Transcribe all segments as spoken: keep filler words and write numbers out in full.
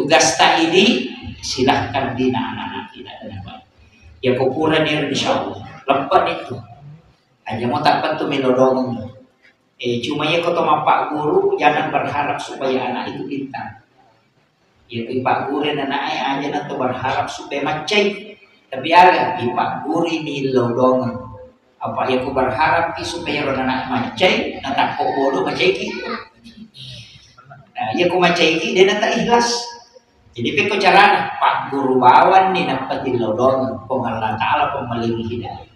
Tugas ta idi, silahkan bina anak-anak kita dengan baik. Ya, ko purani, insya Allah. Lepas itu. Aja mau tak tu melo dongeng. Eh, cuma ya ko to mappagguru, jangan berharap supaya anak itu pintar. Ya, ipagguru anak e aja na to berharap supaya maccai. Tapi aga ipagguru ni lo dongeng. Apa ya ko berharap ki supaya ro anak maccai, na takko bodoh maccai ki. Nah, ya ko maccai ki, dia na tak ikhlas. Jadi, pekko carana, pagguru bawang ni nappa tillau dongeng, Puang Allah Ta'ala pemmalingi hidayah.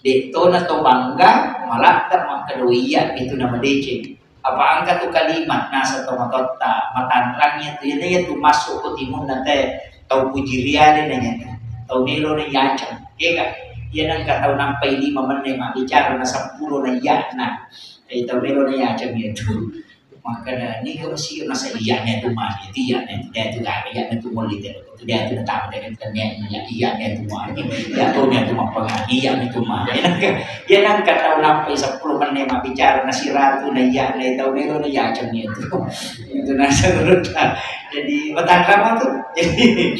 De'tona to bangga, maladda makkeda, "Iya itu nama deceng." Apa engka tu kalimat, nasa to matotta, matanrang iya tu, iya, iya tu masuk ko timunna te, tau pujiriade na nyata, tau melo na yaceng. Kega, iya nengka tau nampai lima menne mabbicara na seppulo na iyana, eh, tau melo na yaceng itu. Makkeda, "Niga masih masa iyana tu mah, itu iyana tu, dia tu dah, iyana tu mulai tu, dia tu dah tahu dengan tanya iya, iyana tu mah, iya tu, dia tu mah pengen, iyana tu mah." Iya nangka, iya nangka tau nampai seppulo menne mabbicara na siratu na iyana tau melo na yaceng itu. Itu nasa menurut. Jadi, matanrang tu. Jadi,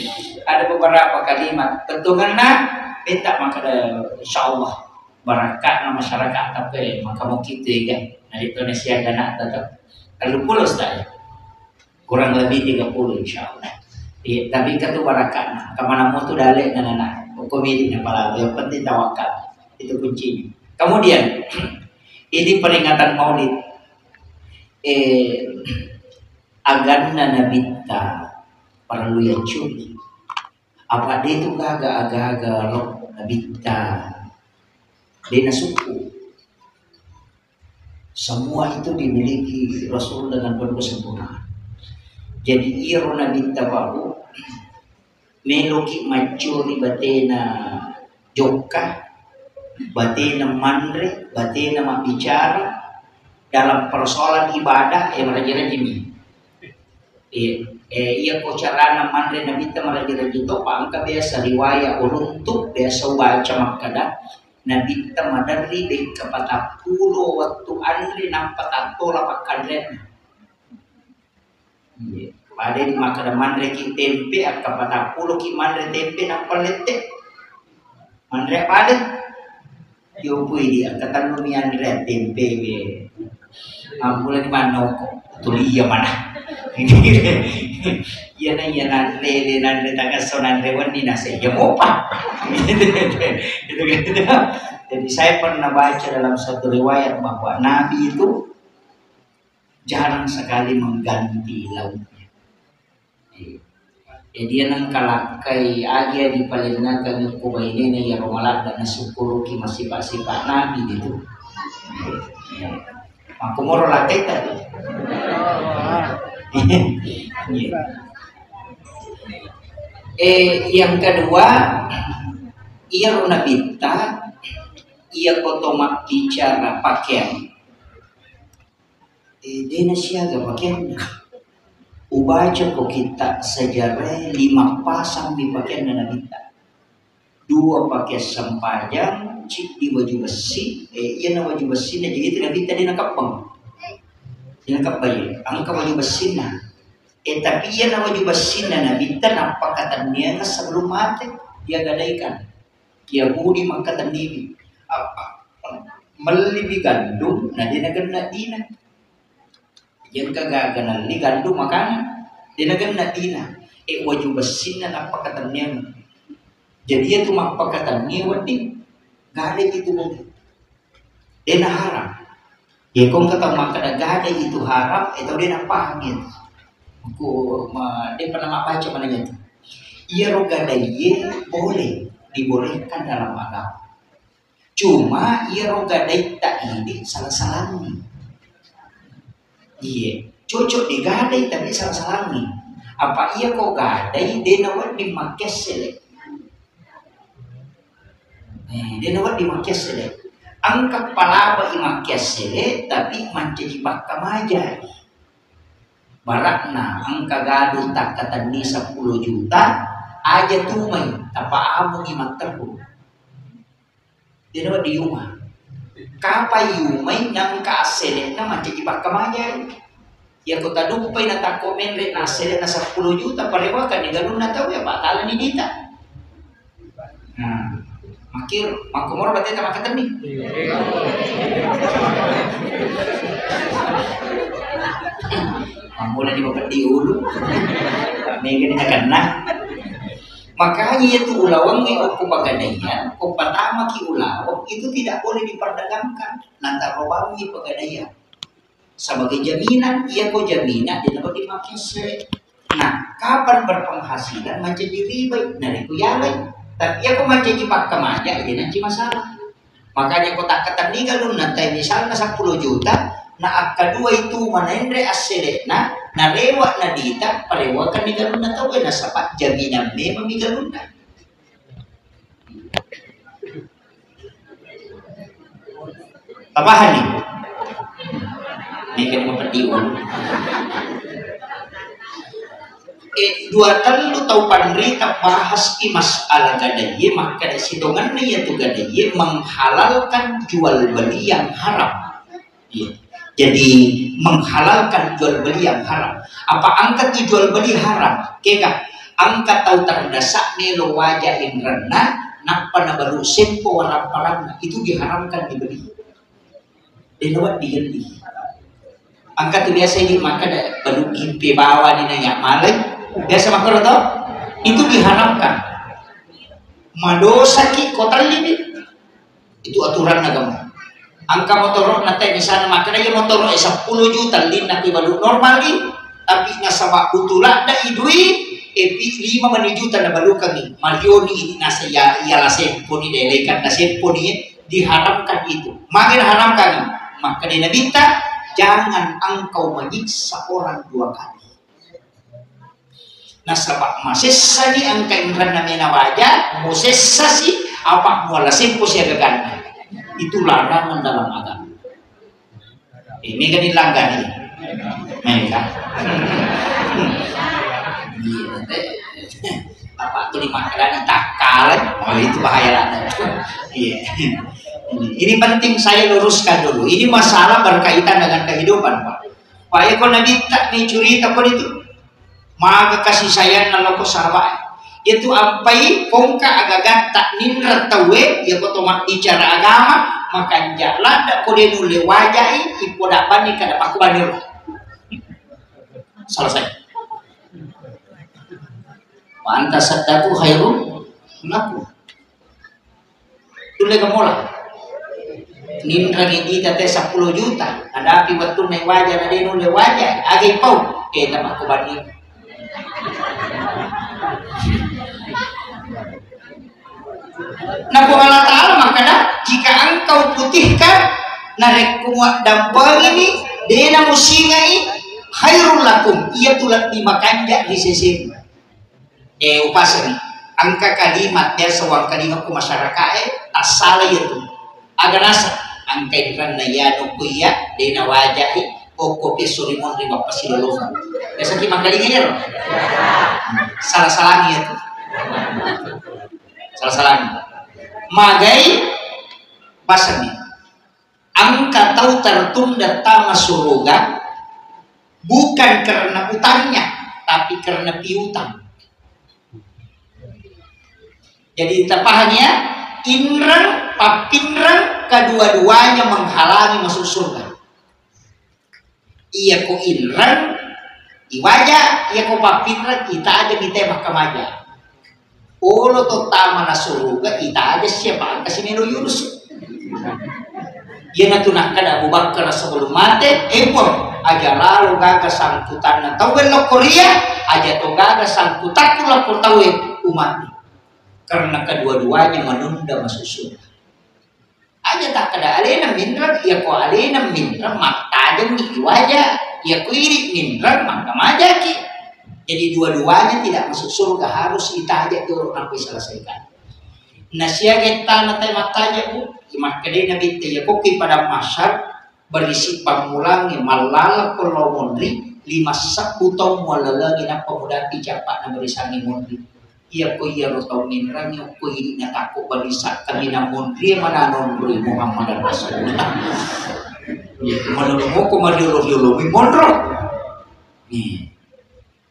ada beberapa kalimat. Tentu karena minta maka, insya Allah. Barakatna masyarakat, tapi maka mau kita ya, dari Indonesia dan tetap terlalu pulus tadi, kurang lebih tiga puluh insya Allah. Iya, tapi itu barakatna, kemana mau tuh dalek dan anak, komedi pala, yang penting tawakal, itu kuncinya. Kemudian, ini peringatan Maulid, eh, aganna Nabitta perlu ya curi. Apa de tu gaga aga-aga lo Nabitta de nasukku. Semua itu dimiliki Rasul dengan penuh kesempurnaan. Jadi, iyaro Nabitta babu, meloki maccuri batena jokka, batena manre, batena mabbicara dalam persoalan ibadah, eh, meraji-rajimi. Iya, eh, iya ko carana manre Nabitta maraja-raja to, pa engka biasa riwayat uruntu, biasa ubaca makkeda, Nabitta maderri bekka patappulo wettu anre nappa tattola pakkanreanna. Iya. Pada di makkeda manre ki tempe, akka patappulo ki manre tempe nappa lette. Manre pada. Yo pui di, engka tellu mi anre tempe we. Ampulani mannoko, tuli iya mana. Iya na, iya nanre, nanre tagasso nanre wenni na se iya mopa. Gitu, gitu. Jadi, saya pernah baca dalam satu riwayat bahwa Nabi itu jarang sekali mengganti lauknya. Iya. Jadi, iya nengka lakkai agi-agi palennakang ko bainena iyaro maladda nasukkuruki massipa-sipa Nabi gitu. Iya. Makkumoro lakkai tadi. Iya. Eh, yang kedua, iyaro Nabitta, iya ko to mabbicara pakaian. Eh, de nasiaga pakeanna. Ubaca ko kitta sejarah lima pasang mi pakeanna Nabitta. Dua pakean sempajang, ciddi waju bessi, eh, iyana waju bessinna jadi itu Nabitta de nakebbang. De nakebbang, iya. Engka waju bessinna. Eh, tapi iyana waju bessinna Nabitta nappakatenniangeng sebelum mate, dia gadaikan. Yahudi makkatenniwi. Apa? Melliwi gandum, na de nagenna dina. Jengka gaga nelli gandum makanang, de nagenna dina. E, waju bessinna nappakatenniang. Jadi, iya tu mappakatenni wedding. Gare itu wedding. De naharam. Iya, ko engka tau makkeda gadai itu haram, eh, tau de napahami itu. Ku ma-, de pernah mabbaca mananya itu. Iyaro gadaiye boleh, dibolehkan dalam agama. Cuma iyaro gadaitta idi salah-salangi. Iya, cocok digadai tapi salah-salangi. Apa iya ko gadai de nawedding makkessele. Eh, de nawedding makkessele. Engka palaba i makkessele, tapi mancaji pakkamajai. Barakna engka gadung takkatenni seppulo juta, aja tumai, tapaamungi matteru. De nawedding yuma. Kapai yumai nangka asselena mancaji pakkamajai. Iya ko taduppai na takko menre na assele na seppulo juta, parewakan ni galunna tau ya, batalani dita. Nah, makir, makkomoro bateta makatenni. Mammula di mapeddi ulu. Mega ni nakenna. Makanya itu ulaweng e okko pegadaian, ko pertama ki ulaweng itu tidak boleh diperdagangkan. Nanti robami pegadaian. Sebagai jaminan, iya ko jaminan, dia dapat dipakai se-, nah, kapan berpenghasilan menjadi riba, nah, itu yalai. Tapi iya ko menjadi pakkamaja, dia nanti masalah. Makanya ko tak ketendi galunna tai misalnya sepuluh juta, nah, akka dua itu mana enre asselena, nah, lewat na dita, parewakan di galunna tau, nasaba jaminan memang di galunna. Tapahani? Ini kan mau pedih, eh, dua tellu tau panrita bahas i masalah gadaiye, maka sitonganna iya tu gadaiye menghalalkan jual beli yang haram. Iya. Jadi menghalalkan jual beli yang haram. Apa angka tu jual beli haram? Kega angka tau terdasa melo waja inrenna, nappa nabalu sempo warapparanna, itu diharamkan dibeli. Dena wedding. Angka tu biasa ini maka da balu gimpe bawa ni nanya malai. Biasa makro to? Itu diharamkan. Madosaki ko tellini. Itu aturan agama. Angka motoro na te misalnya makanya ya motoro e sepuluh juta linna ki balu normal ki, tapi nasaba butuh ladda idui epi lima mani juta na balu kami. Marioni ini nasa ya, ya la semponi delekan na semponi, diharamkan itu. Maka diharamkan. Maka di Nabi ta, jangan engkau menyiksa orang dua kali. Nasaba masessani engka inranna mena waja, musessasi apa muala sempo siagaganna. Itu larangan dalam agama. Eh, mega dilanggani. Mega. Iya, eh, apa tu dimakan takkala? Oh, itu bahaya lah. Iya. Ini, ini penting saya luruskan dulu. Ini masalah berkaitan dengan kehidupan, Pak. Pak, ya, kau Nabi tak ni cerita kau itu. Maga kasih sayang naloko sahabat. Yaitu ampai kongka agagatta ninra tauwe, yako to mabbicara agama, makanja ladda ko de nulle wajai, ipoda bani kada paku bani. Selesai. Wa anta saddaqu khairul lakum. Tulle ke mola. Ninrangi kita te sepuluh juta. Adapi wettunna waja na de nulle waja. Agi pau. Eh, tama ko bani. Nah, Puang Allah Ta'ala makkada, jika engkau putihkan, narekko muaddampengini, dena musingai, khairul lakum, iya tu lebbi makanja ri sesemu. Eh, upasani, engka kalimat biasa wang kalimat ku masyarakat, eh, tassala iya tu. Aga nasa, engka inranna iya nukku iya, dena wajai, okko pisso rimonri bappa silolongan. Biasa ki mangkalinga iya ro? Salah-salami iya tu. Salah-salami. Magai, pasani. Engka tau tertunda tama suruga bukan karena utangnya, tapi karena piutang. Jadi, tapahang ya, inreng, pappinreng, kedua-duanya menghalangi masuk surga. Iya ko inreng, iwaja, iya ko pappinreng, ita aja mite makkamaja. Olo to tama na suruga, ita aja siapa angka si melo yurus. Iya na tu nakkada Abu Bakar sebelum mate, eh, Puang, aja lalo gaga sangkutanna tau bello Korea, aja to gaga sangkutakku lako tau e umati. Karena kedua-duanya menunda masuk surga. Aja takkada alena minreng, iya ko alena minreng mattajeng ni iwaja, iya ko iri minreng maka majaki. Jadi dua-duanya tidak masuk surga, harus itaja dulu napoi selesaikan. Nasiaga tana tai mattaja, Bu, makkedai Nabi te, iya ko ki pada masyar berisi pammulangi mallala ko lao monri, lima sebbu taung muallalengi nappa mudapi capana berisangi monri. Iya ko iyaro tau minrangi ko idi na takko balisa kami na monri mana nonroi Muhammad Rasulullah. Iya, mana moko mariolo-riolo mi monro.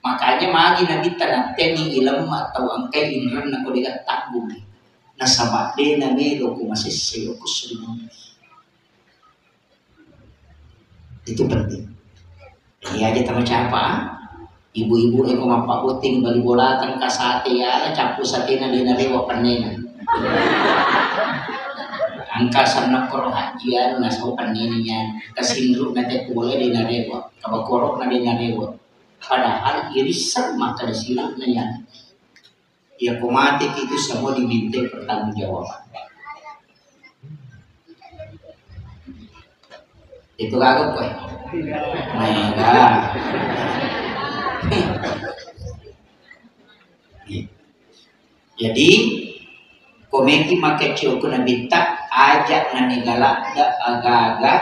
Makanya magi Nabitta nattengngi ilemma tau engkai inrenna ko dega tanggung. Nasaba de namelo ko masessai okko suri monri. Itu penting. Iya aja tama capa, ah. Ibu-ibu eko mappabotting bali bola tengka sate ya, cappu satena de narewa pennena. Engka senneng koro haji anu nasau pennena ya, kasinru na te pole de narewa, kabakoro na de narewa. Padahal irisseng makkeda sirikna ya. Iya ko mate itu semua dimintai pertanggungjawaban. Itu kagak kowe. Mega. Jadi komeki makkeccio ku Nabitta, aja na mega ladde aga-aga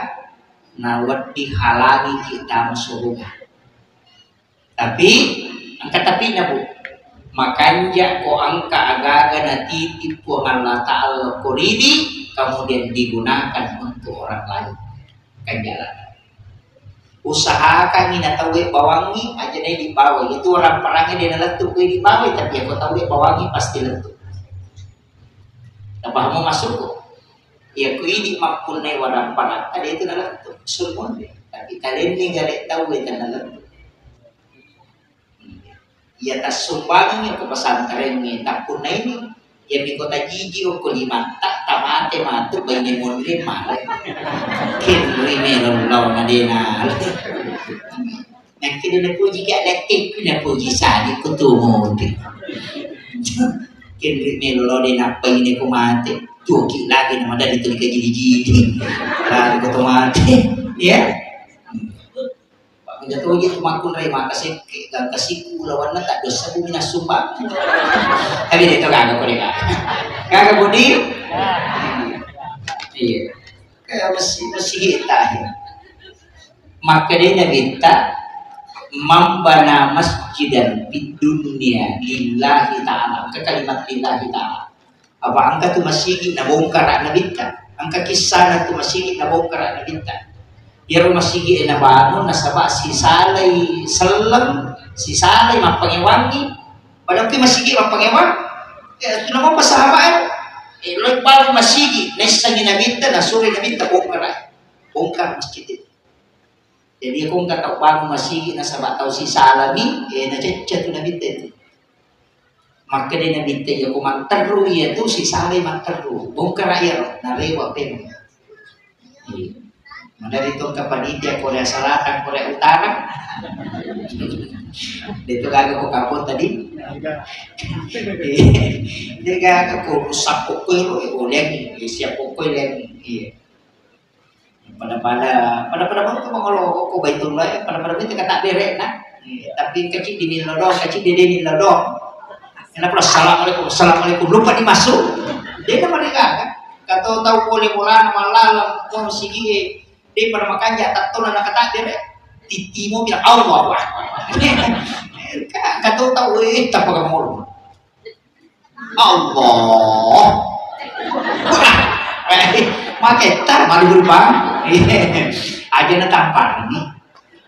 nawedding halangi kita suruga. Tapi engka tapina, Bu. Makanja ko engka aga-aga natitip Puang Allah Ta'ala ko ridi, kemudian digunakan untuk orang lain. Kanjala. Usahakan ina tauwe bawangi aja na di bawai. Itu orang perangnya dia lettu ko di bawai, tapi ya ko tauwe bawangi pasti lettu. Tapahamu maksudku? Ya ku idi mappunnai warang parang ada itu na lettu. Semua. Tapi talenni gare tauwe tanah lettu. Iya tassumbangengngi ko pesantrengnge, tappunnaini iya mi kota jiji okko limatta, tamate matu baine monri male. Kenri melo laona dena. Nakke de napuji ki ada tekku napuji sadi ko tu monri. Kenri melo lao dena paine ko mate. Tuki lagi nama dari tuli kajili-jili. Lagi ko to mate. Ya. Pak, mega toje tu makkunrai maka sekke, gangka siku lawanna tak dosa bumi nasumba. Tapi itu kagak kode kak. Kagak budi. Iya. Kayak masih masih kita. Maka dia nabitta mambana masjidan fid dunya lillahi ta'ala. Ke kalimat lillahi ta'ala. Apa engka tu masigi nabongkara nabitta, engka kissana tu masigi nabongkara nabitta. Iyaro masigi e nabangun nasaba sisalai selleng, sisalai mappangewangi. Padahal ki masigi mappangewang, eh, tu nama sahabat e, eh, lo bangun masigi naissengi nabitta, nasuri nabitta bongkara, bongkar masjid itu. Jadi ko engka tau bangun masigi nasaba tau sisalami, eh, nacecce tu nabitta itu. Makkeda nabitta iya ko matteru iya tu sisalai matteru. Bongkara iyaro narewa pemeng. Iya. Madari tu engka panitia Korea Selatan, Korea Utara. Itu gaga ko kapot tadi. Dia gaga ko rusak pokoknya lo, eh, oleh, eh, siap pokoknya, iya. Pada-pada, pada-pada banget tuh kalau kok Baitullah, eh, pada-pada itu kata bere nah. Eh, tapi kecil di Nilo doang, kecil di Nilo doang. Kenapa? Assalamualaikum, assalamualaikum. Lupa dimasuk. Dia kan mereka kan. Kata tahu boleh bola nama lalang, kau sigi, eh, dia pada makanya tak tahu nak kata bere. Titimo bilang Allah Akbar. Kata tahu, eh, tak pakai Allah. Eh, maketta malu bang. Aja na tamparni.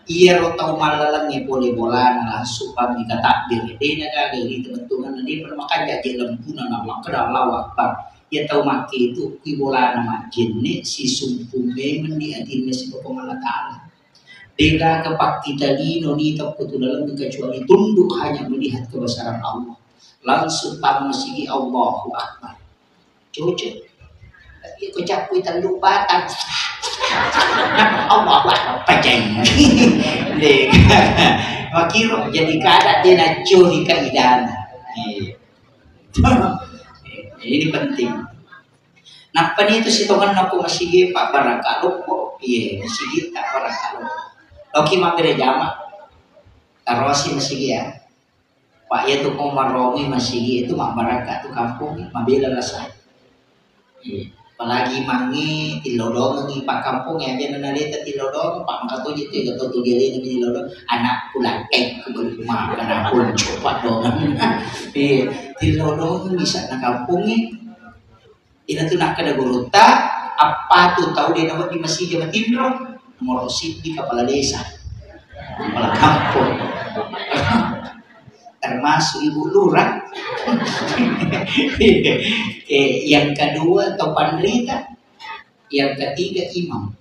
Iyaro tau mallalengnge pole bolana langsung pammi katakbir. Dena gaga ri temettunganna, de pada makanja je lempuna na makkeda Allahu Akbar. Iya tau makketu kui bolana majjenne sisumpung memenni atinna sipa Puang Allah Ta'ala. Degaga pakkita lino nita ko tu laleng kecuali tunduk hanya melihat kebesaran Allah. Langsung tama masigi Allahu Akbar. Cocok. Tapi ko cappui tellu batang. Allahu Akbar. Pajai. Dega. Makiro jadi kada de nacuri kaidana. Eh. Ini penting. Nappa ni tu sitongenna ko masigi pabbaraka loppo, iye masigi tabbaraka loppo. Loki mabbere jama, tarosi masigi ya. Pak ya tu ko marromi masigi itu mabbaraka tu kampung, mabela rasa. Iye. Apalagi mangi tilodongengi pak kampung ya, aja naleta tilodong, pak maka tu jitu ya tu tu gele ni tilodong, anakku lakek ku baru makan aku coba dong. Iye, tilodong bisa na kampung ni. Ina tu nakkeda gurutta, appatu tau de nawedding masigi matinro, nomoro siddi kepala desa. Kepala kampung. Termasuk ibu lurah. Eh, yang kedua, tau panrita. Yang ketiga, imam.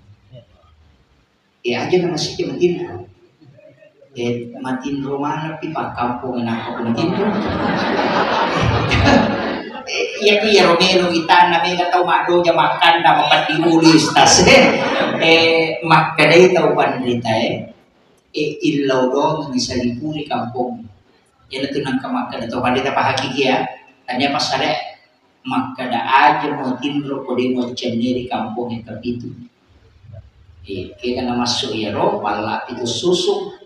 Eh, aja nama sih matinro. Eh, matinro mana pi pakkampung, kenapa aku matinro? Eh, iya pi, ya romelo itanna mega tau maddoja makkanda mapatti ulu istas. Eh, makkedai tau panrita, eh. Eh, illau doang misalipuri kampung. Iyanatu nengka makkeda tau panrita pahakiki ya. Tania passare makkeda aja mau tinro ko demo cenneri kampung yang kepitu. Eh, kita namasuk iyaro, palla pitu susu.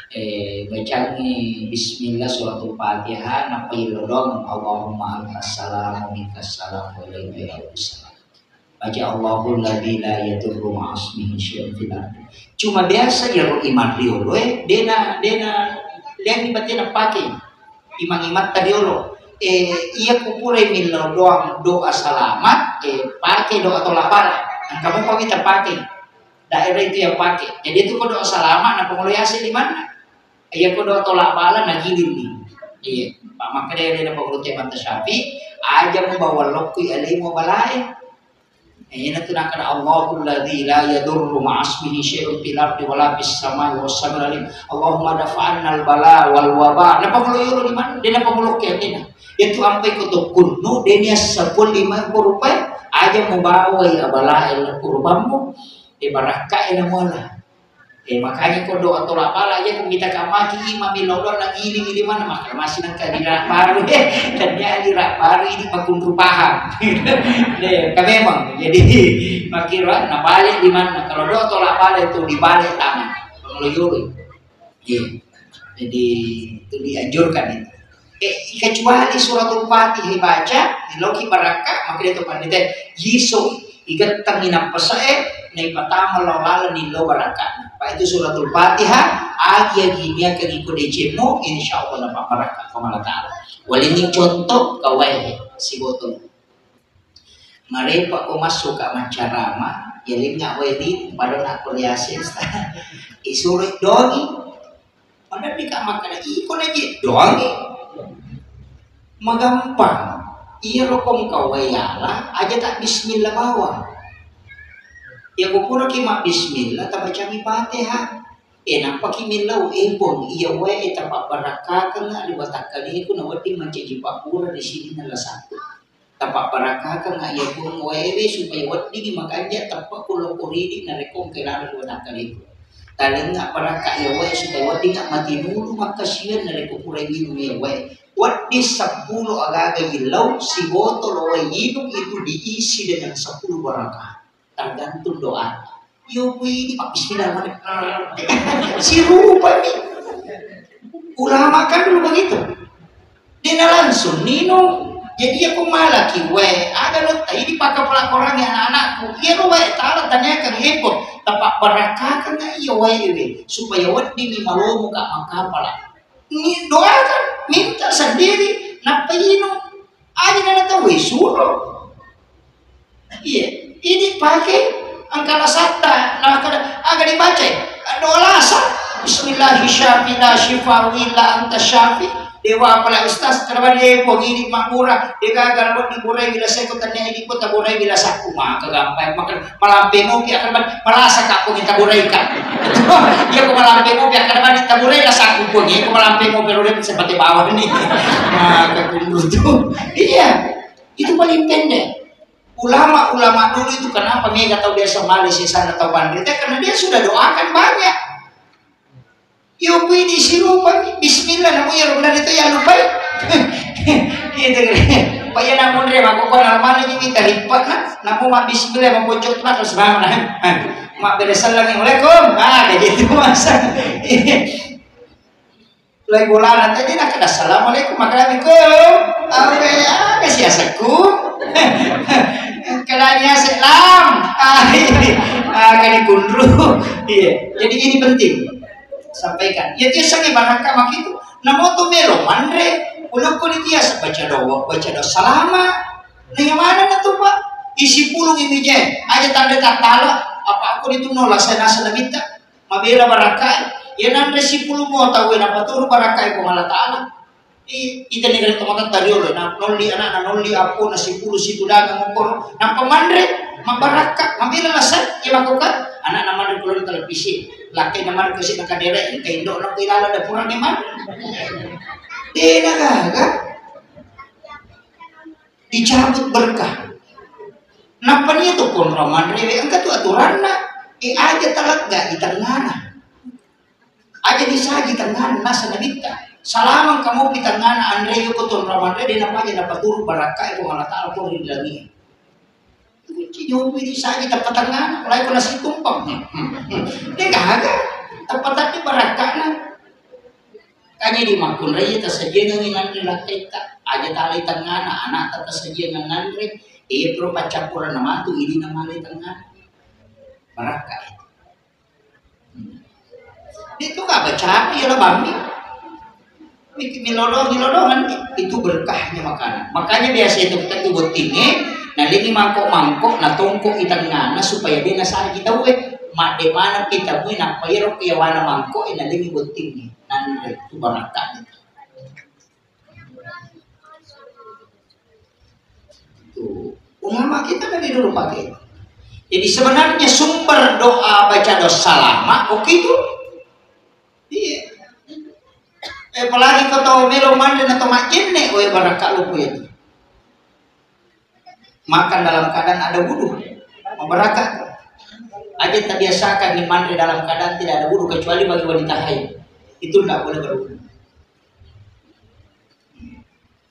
Eh, bacangi bismillah suratul Fatihah, napa illo doang, Allahumma antas salam, wa minkas salam, wa ilaika salam. Baca Allahul ladzi la yadurru ma'asmihi syai'un fil ardi. Cuma biasa iyaro imam riolo, eh, dena, dena, dena batena pake. Imang-imatta riolo. Eh, iya kupura millau doang doa salamat, eh, pake doa tolak bala. Engka mupa kita pake. Daerah itu yang pake. Jadi itu ko doa salamat, na pangolo yase di mana? Iya ko doa tolak bala, na giling ni. Iya, Pak makkeda dena pangolo te mata Syafi, aja mu bawa lokku alaimu balae. Iyanatu nakkeda Allahul ladzi la yadurru ma'asmihi syai'un fil ardi wala fis samai wa huwas samiul alim. Allahumma dafa'annal bala wal waba. Napa mulo yolo di mana? Dia napa mulo ke atina. Itu ampai ko tokkunnu, dia ni sepuluh lima ko rupai, aja mubawai abala el kurbanmu. E barakka ena muala. Eh, makanya ko doa tolak bala aja ko mita kamaki imam mi lodo na giling di mana, maka masih nang kali rak baru, eh, kan dia di rak baru ini makunru paham. Deh, kan memang. Jadi makiro na balik di mana, kalau doa tolak bala itu dibalik tangan. Kalau yolo. Iya. Jadi itu dianjurkan itu. Eh, kecuali suratul Fatihah baca, loki barakka, maka dia tu pandita, Yesus, igattangi nappasae, naipatama lao laleng ni lao barakka. Pa itu suratul Fatihah, agi-agi niakangi ko decemmu, insya Allah napa barakka ko Allah Ta'ala. Walingi contoh, kawai, si botol. Marepa ko massuka maccarama, yalinga wae ri, padona ko liase. Isuro dongi. Padahal dika makkeda, iko na je dongi. Magampang. Iya rokong kau wayala, aja tak bismillah bawang. Ya kupura ki mak bismillah, tabacangi Fatihah. Eh, nampaki millau, eh, Puang, iya wae, eh, tapabbarakkakengnga ri watakkaleku, na wedding mancaji pabbura ri sininna lasakku. Tapabbarakkakengnga iya Puang waewe, supaya weddingngi makanja teppa ku lokko ridi narekko engka laleng ri watakkaleku. Talengnga barakka iya wae, supaya weddingnga matinulu makkasiwiang narekko purai nginung iya wae. Wedding seppulo agaga illau, sibotolo wae inung itu diisi dengan sepuluh barakah. Tergantung doa. Yo, kui di Pak Bismillah, mana? Sirupa ni. Ulama kan dulu begitu. Dia na langsung nino. Jadi aku malah ki wae, ada lo tadi pakai pelakoran ya anak-anakku. Iya lo wae taala tanyakan heboh. Tapak berakakan nggak iya wae ini supaya wedding ni malomo kak makapala. Ni doakan, minta sendiri, nappa ino. Aja nana tahu suruh. Iya, ini pakai angka lasatta, nah kada aga dibaca. Doa lasa. Bismillahi syafi la syifa illa anta syafi. Dewa apala ustaz, kada bali depo gini makura. Dega gara buat diburai bila saya kota ini kota burai bila saku maka gampang maka malampe mopi akan ban malasa kak ko minta burai kak. Iya ko malampe mopi akan ban minta burai lah saku ko ni ko malampe mopi udah seperti bawah nih. Nah, kekundur tuh. Iya. Itu paling pendek. Ulama-ulama dulu itu kenapa mega tahu biasa malis sana tahu pandai karena dia sudah doakan banyak. Yo kui di sirupa ni bismillah namu ya benar itu ya lupai. Gitu. Pak ya namun re mako ko normal ni kita lipat na namu mak bismillah mau bocok terus terus bangun nah. Mak beda salam assalamualaikum. Ah kayak gitu masa. Lai bolana tadi nak kada assalamualaikum makalabiku. Awe ah kasi asaku. Kada ni asek lam. Ah, ah kani kundru. Iya. Jadi ini penting. Sampaikan. Ya dia sangi baraka makitu. Namo tu melo manre. Ulukku ni dia baca doa, baca doa salama. Nah, yang mana na tu pak? Isi pulung ini je. Aja tanda tatala. Apa aku itu nola saya nasa nabitta. Mabela barakkai. Iya nanre sipulung mo tau e napaturu barakka e Puang Allah Ta'ala. I, ita ni kare tomatoatta riolo, na nolli anakna, nolli appona sipulung situdangeng mokoro, nappa manre, mabbarakka, mabela lasa, iya makkokka, anakna manre kulon televisi, lakkainna manre kosi na kadere, engka indo'na ko ilala dapurang e manre. Dena gaga. Dicabut berkah. Nappa nia tu konro manrewe, engka tu aturanna. E, aja talegga i tengngana. Aja disaji tengngana, nasa nabitta. Salamang kamu pi tengngana anre ko tu konro manre, de napaja napaturu barakka e Puang Allah Ta'ala ko ri lami. Kunci nyobi disaji teppa tengngana, mulai ko nasi tumpeng. De gaga, teppa tadi barakkana. Kanya di makkunrai tasajiangengi nanre lakkaitta, aja talai tengngana, anakta tasajiangeng nanre, e pro paccappuranna matu, ini namalai tengngana. Barakka itu. Itu gak baca iya labammi. Miki milodong, milodongan itu berkahnya makanan. Makanya biasa itu kita tu bottinge, nalengi mangkok-mangkok, natongkok i tengngana supaya de nasaji tauwe. Madde maneng kita mui nappa iyaro kewana mangkok e nalengi bottinge. Nanre tu barakka itu. Tuh, ulama kita dari dulu pakai. Jadi sebenarnya sumber doa baca doa salama, oke itu. Iya. Eh, apalagi kau tahu melo manre atau majenne, oh ya barakka lu itu. Makan dalam keadaan ada wudhu, memberakah. Aja terbiasakan nih manre dalam keadaan tidak ada wudhu kecuali bagi wanita haid. Itu tidak boleh berwudhu.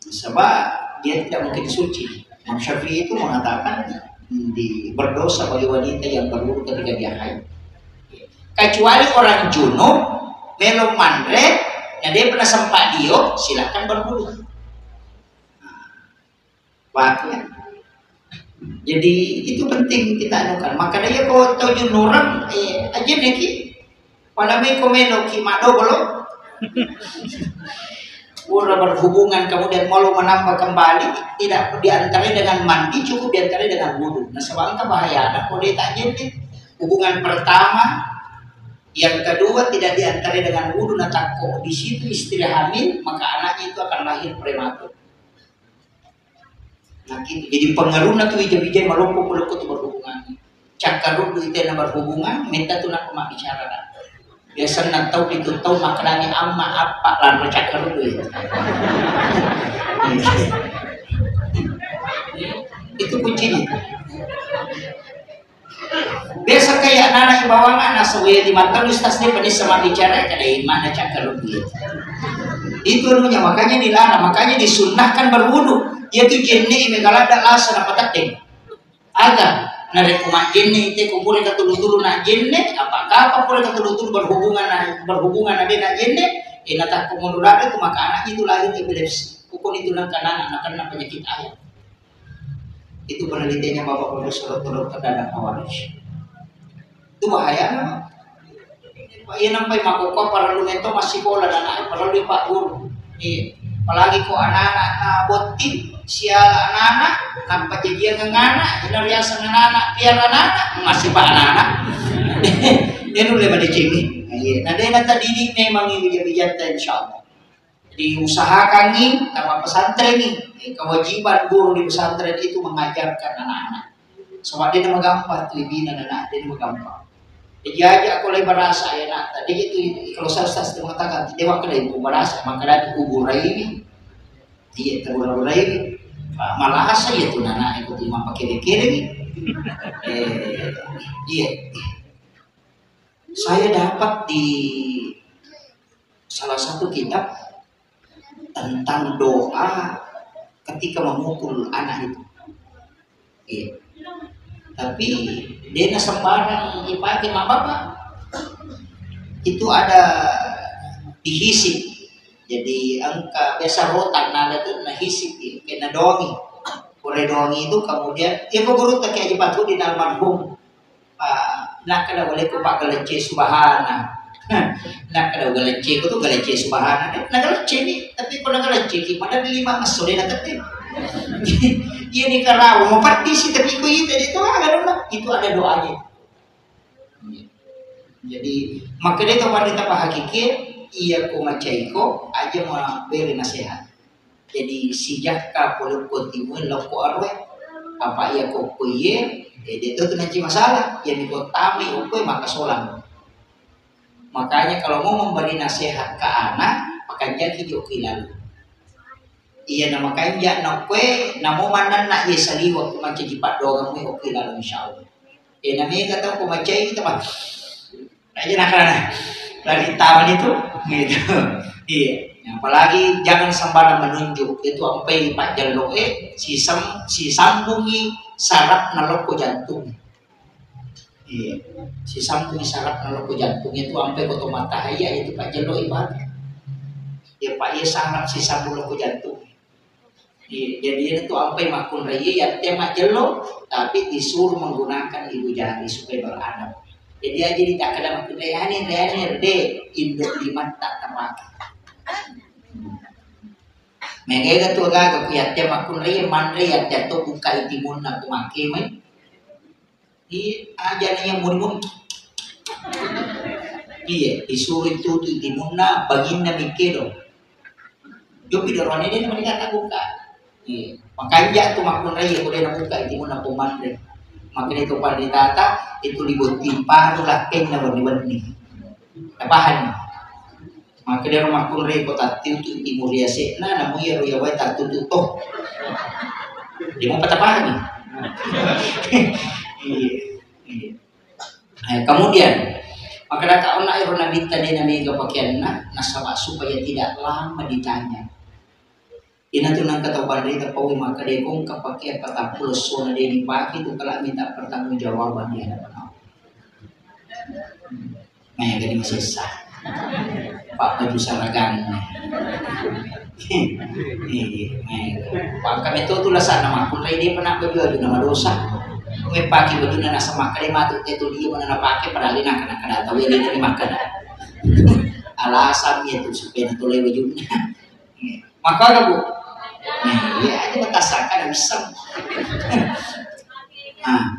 Sebab dia tidak mungkin suci. Imam Syafi'i itu mengatakan di berdosa bagi wanita yang berwudhu ketika dia haid. Kecuali orang junub, melo manre, na de pernah sempat dio, silakan berwudhu. Paham ya? Jadi itu penting kita anukan. Makanya ko tau junurang, eh, aja neki. Pada meko melo ki madobolo. Pura berhubungan kemudian mau menambah kembali, tidak diantarai dengan mandi, cukup diantarai dengan wudhu. Nah, sebab engka bahaya ada kode tak jenne. Hubungan pertama, yang kedua tidak diantarai dengan wudhu, nah takko di situ istri hamil, maka anaknya itu akan lahir prematur. Nah, gitu. Jadi pengaruhnya tuh ija-ija maloppo-maloppo tuh berhubungan. Cakkaruddu itu yang berhubungan, minta tuh nak bicara dah. Biasa enam tahun itu tahu maknanya amma apa lanro cakkaruddu itu. Itu kuncinya. Biasa kayak nana ibawangan nasa weli mantan ustaz ni penisa mabbicara kada imana cakkaruddu itu. Itu anunya, makanya dilarang, makanya disunnahkan berwudu. Dia tuh jenne megalada lasa na pateddeng. Aga narekko majjenne ite ko pura katulu-tulu na jenne, apa kapa pura katulu-tulu berhubungan na, berhubungan na de na jenne, e na takko monro lada tu maka anak itu lahir epilepsi. Pokok itu nangka anak, anak kena penyakit ayam. Itu penelitiannya Bapak Profesor Doktor Doktor Dadang Hawaris. Itu bahaya. Iya nampai makkokkoe parellu metto massikola anak, parellu pak guru. Iya. Apalagi ko anak-anak na botting, siala anak-anak, nampa jajiang anak, ina riaseng anak-anak, piara anak-anak, masih pak anak-anak. Dia nulle pada cimi. Iya. Nah, dia nanti didik memang ini bija-bijatta insyaallah. Diusahakangngi tama pesantrengngi. Eh, kewajiban guru di pesantren itu mengajarkan anak-anak. Sebab dia nama gampang tu ibina anak, dia nama gampang. Jadi aja aku lagi berasa ya nak, tadi itu kalau saya ustaz dia mengatakan dia makan dari ibu berasa, maka dari kubur ini, iya tergura-gura ini. Malah asa ya tuh anak itu terima pakai kere ini. Eh, iya. Saya dapat di salah satu kitab tentang doa ketika memukul anak itu. Iya. Tapi dena sembarang dipakai mak bapak. Itu ada dihisip. Jadi engka biasa rotan nada tuh nahisip ya, kena dongi. Kore dongi itu kemudian ya kok guru tak kayak di almarhum. Ah, nakkeda walekko paggalecce subhana. Nakkeda galecce ko tu galecce subhana. Nagalacce ni, tapi ko nagalacce ki pada lima masso de na tette. Iya ni karawo mapaddi si tapi ko ite de to aga dona. Itu ada doanya. Jadi, makkedai to panrita pahakikie, iya ko macaiko, aja mabere nasehat. Jadi, sijakka polokko timue lokko arue, apa iya ko koye, eh, de to tu nanci masalah, iya mi ko tamai okkoe maka solang. Makanya kalau mau memberi nasihat ke anak, pakanjaki jo ki lalu. Iya na makanja na okkoe, namo manenna iya saliweng ko mancaji paddoangeng okkoe lalu, insyaallah. Eh, na mega tau ko macai kita, Pak. Aja nakana. Lari taman itu, gitu. Iya. Apalagi jangan sembarang menunjuk. Itu ampai Pak Jallo, eh, sisam-, sisambungi saraf nalokko jantung. Iya. Sisambungi saraf nalokko jantung itu ampai koto mata iya itu Pak Jallo ibarat. Ya, Pak, iya saraf sisambung lokko jantung. Iya, jadi itu ampai makkunrai iya, iya te majjello, tapi disuruh menggunakan ibu jari supaya beradab. Jadi aja ditakkeda makkunrai, "Anir, anir, de, induk limatta tapake." Mega tu gaga ku iya te makkunrai, manre iya te to buka itimunna ku make mai. Iya, aja na iya muri-muri. Iya, disuruh itu tu timunna, baginna mikkedo. Jopi dorone de na mereka tak buka. Iya, makanja tu makkunrai iya ko de na buka timunna ko manre. Makanya itu panritata, itu dibotting paru lakkenna wenni-wenni. Tapahanni. Makkeda ro makkunrai ko tattutu timur yase'na, namu iyaro yawae tattutu to. Demo patapahani. Iya, iya. Eh, kemudian, makkeda ka onna ero nabitta de na mega pakeanna, nasaba supaya tidak lama ditanya. Inatu nengka tau panrita paui makkeda ko engka pakeang patappulo essona de dipake tu kala minta pertanggungjawaban di hadapan Allah. Mega di masessa. Pak baju saragang. Iya, mega. Pak kami tu tulasana makkunrai de pernah baju-baju nama dosa. Kue pake baju na nasama kade matu te tu dia mana napake padahal dia nakana-kana tau ya dia makan. Alasan ya tu supaya na tolai baju. Maka ada, Bu. Nah, iya aja batasan kan bisa. Nah,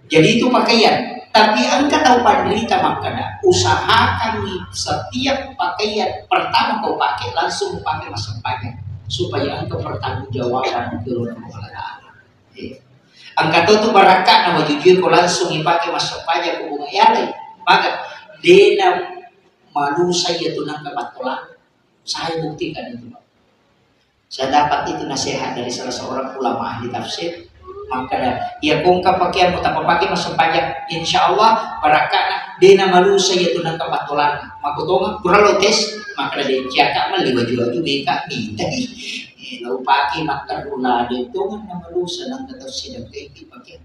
jadi itu pakaian. Tapi engka tau panrita makkeda, usahakan setiap pakaian pertama kau pakai langsung pakai massempajang supaya engka pertanggungjawaban ke Allah Taala. Iya. Engka to tu barakka na wajujui ko langsung ipake massempajang ko bunga yalai. Maka dena manusa iya tu nangka battola. Saya buktikan itu, Pak. Saya dapat itu nasihat dari salah seorang ulama ahli tafsir. Makkeda, iya ko engka pakeanmu tapapake massempajang, insya Allah barakkana dena malusa iya tu nangka pattolana. Makkutonga pura lo tes, makkeda de ciaka melli waju-waju meka mintai. Eh, lo pake makkaruna de tongenna malusa nangka tafsir dan kaiki pakeang.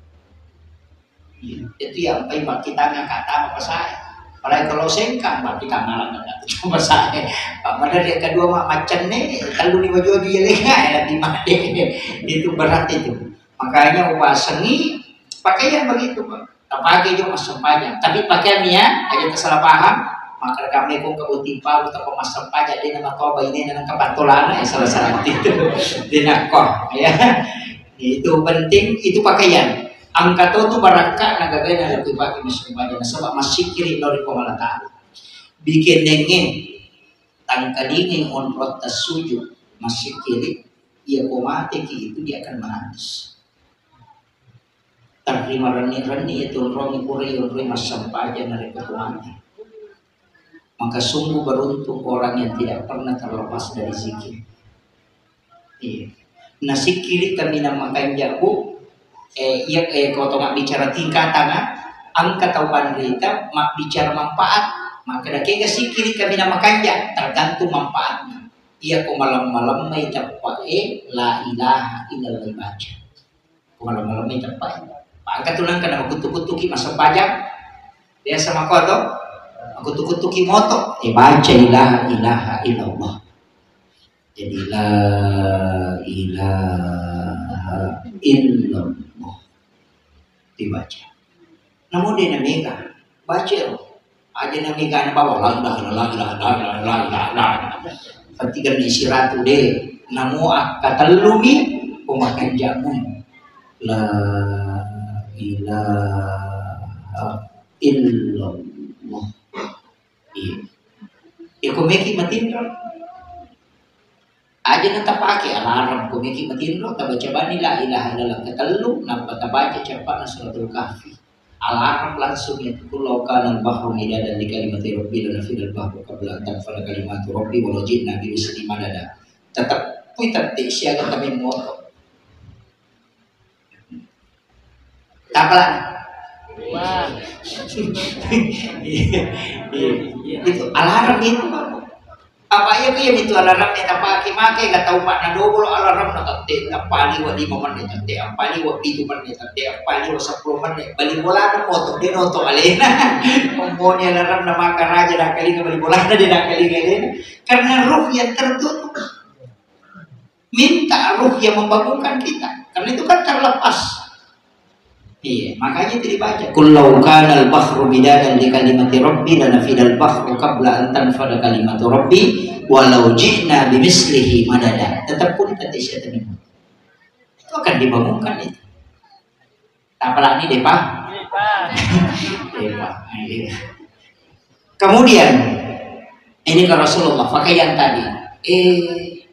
Iya, itu yang paling makkitanga kata apa saya. Apalagi kalau sengkang, makkitanga lagi kata apa saya. Pak, padahal yang kedua mah macenne, kalau di baju dia lagi lebih made. Itu berat itu. Makanya upasengi pakaian begitu, Pak. Tapake juga massempajang. Tapi pakaian ya, aja tersalah paham. Maka kami kong kebuti paru tak massempajang dia nama toba ini dengan kepatulan ya salah salah itu. Dia nakon, ya. Itu penting, itu pakaian. Engka to tu barakka na gagae na riku ipake massempajang nasaba massikkiri lao ri Puang Allah Taala. Bikin nenge tangkalingai onrong tassuju massikkiri, iya ko mateki itu dia akan menangis. Tarrima renni-renni itu onrong pura onrong massempajang narekko to mate. Maka sungguh beruntung orang yang tidak pernah terlepas dari zikir. Iya. Nasikkiri kaminang makanja, Bu. Eh, iya, eh, ko to mabbicara tingkatanga, engka tau panrita mabbicara manfaat. Makkeda kega sikkiri kaminang makanja, tergantung manfaatnya. Iya ko malam-malam mai teppa, eh, la ilaha illallah baca. Ko malam-malam mai teppa. Maka tu nangka na makuttu-kuttuki massempajang. Biasa mako to? Makuttu-kuttuki moto, eh, baca ilaha ilaha illallah. Jadi la ilaha illallah dibaca. Namun dia namega baca lo. Aja namega na bawa la ilaha illallah, la ilaha illallah, la ilaha illallah. Ketika di siratu de, namu akka tellumi pemakan jamu. La ilaha illallah. Iya. Ya, ko meki matinro. Aja na tapake alarm, ko meki matinro, tabaca bani la ilaha illallah ketellu, nappa tabaca cappa'na suratul kahfi. Alarm langsung itu, "Qul law kana al-bahru midadan li kalimati rabbi lanafidal bahru qabla an tanfada kalimatu rabbi walau ji'na bimithlihi madada." Tetep pui tette siaga tameng moto. Tapalani. Wah. Iya, iya, iya. Itu alarm itu, Pak. Apa iya, iya itu alarm yang tapake, make, gak tahu, Pak, na dobolo alarm na tette, apa liwa lima menit tette, apa liwa pitu menit tette, apa liwa sepuluh menit. Bali bola na moto, dia noto alena. Komponi alarm na maka raja dah kali bali bola na dia dah kali alena. Karena ruh yang tertutup. Minta ruh yang membangunkan kita. Karena itu kan terlepas. Iya, makanya itu dibaca. "Qul law kana al-bahru midadan li kalimati rabbi lanafidal bahru qabla an tanfada kalimatu rabbi walau ji'na bimithlihi madada." Tetap pun tadi saya tadi. Itu akan dibangunkan itu. Tapalani depa? Depa. Depa. Iya. Kemudian, ini ke Rasulullah, pakaian tadi. Eh,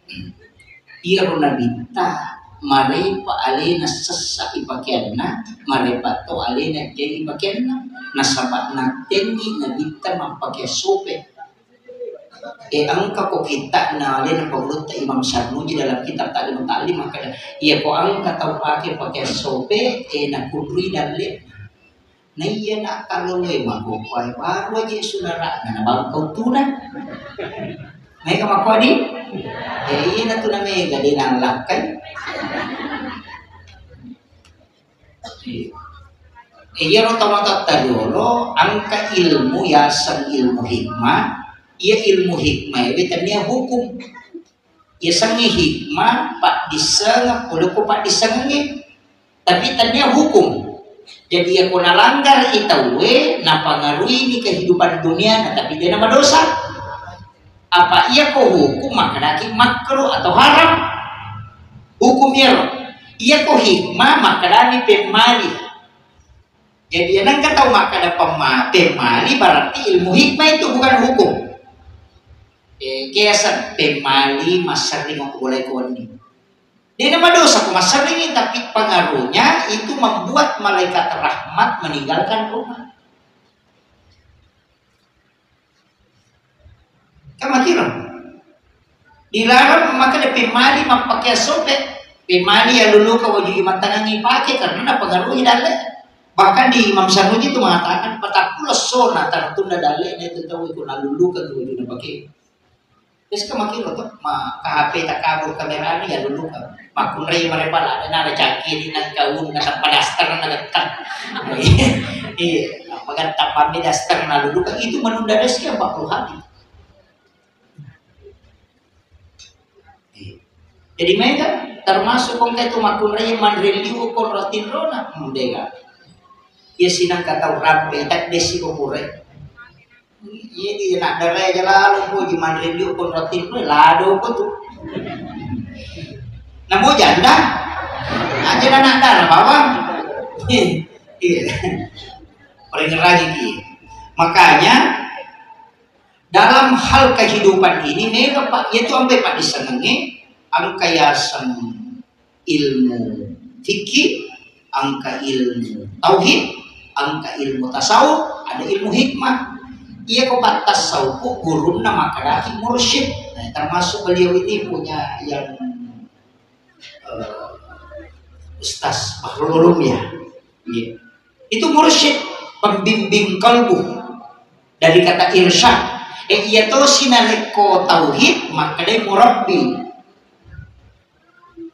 iyaro Nabitta, marepa alena sessa i pakeanna, marepa to alena jai i pakeanna. Nasaba natenni Nabitta mappake sope. Eh, engka ko kitta'na alena pangulutta Imam Sarnuji dalam kitab Ta'limut Ta'lim makkeda, iya ko engka tau pake pakean sope, eh, nakunrui dalle. Na iya na kalloloe makkokkoe baru aja sudara'na nabangka uttuna. Maega makkoadi? Eh, iya na tu na mega de nallakkai. Eh, iyaro tomatoatta riolo engka ilmu yaseng ilmu hikmah, iya ilmu hikmah ewe tania hukum. Yasengnge hikmah, paddissengeng, pole ko paddissengengnge. Tapi tania hukum. Jadi, iya ko nalanggar i tauwe, napangaruini kehidupan duniana, tapi de namadosa. Apa iya ko hukum makkedaki makruh atau haram? Hukum iyaro. Iya ko hikmah makkedani pemmali. Jadi, iya nengka tau makkeda pemma-, pemmali berarti ilmu hikmah itu, bukan hukum. Eh, keasan pemmali masserring ko boleh koni. Dena madosa ko masserring, tapi pengaruhnya itu membuat malaikat rahmat meninggalkan rumah. Kan makiro. Dilarang maka de pemmali mappake sope. Pemmali ya luluka waju imantangangi pake karena napengaruhi dalle. Bahkan di Imam Sanuji itu mengatakan, "Patappulo sona tartunda dalle itu tahu itu naluluka waju napake." Terus kan makin lo tuh, ma K H P tak kabur kameranya ya dulu kan. Makunrai mereka lah, ada nada cangkiri nang kaun nang tanpa daster nang getah. Iya, apa kan tanpa daster nang dulu kan itu menunda rezeki empat puluh hari. Iya. Jadi mereka termasuk kong itu makunrai manriliu kon rotin rona, hmm, dega. Ya sinang kata urape, tak desi ko pure. Iya, di nak dara aja lalu ko di manriliu kon rotin ko lado ko tu. Namo janda? Aja na nak dara bawang. Iya. Paling lagi ki. Makanya dalam hal kehidupan ini mega Pak, yaitu ampe Pak disenengi angka yaseng ilmu fikih, angka ilmu tauhid, angka ilmu tasawuf, ada ilmu hikmah. Iya ko pattasawuf gurunna makkedaki mursyid. Nah, termasuk beliau ini punya yang, eh, Ustaz Bahrul Ulum ya. Iya. Itu mursyid, pembimbing kalbu. Dari kata irsyad. Eh, iya tosi narekko tauhid, makkedai murabbi.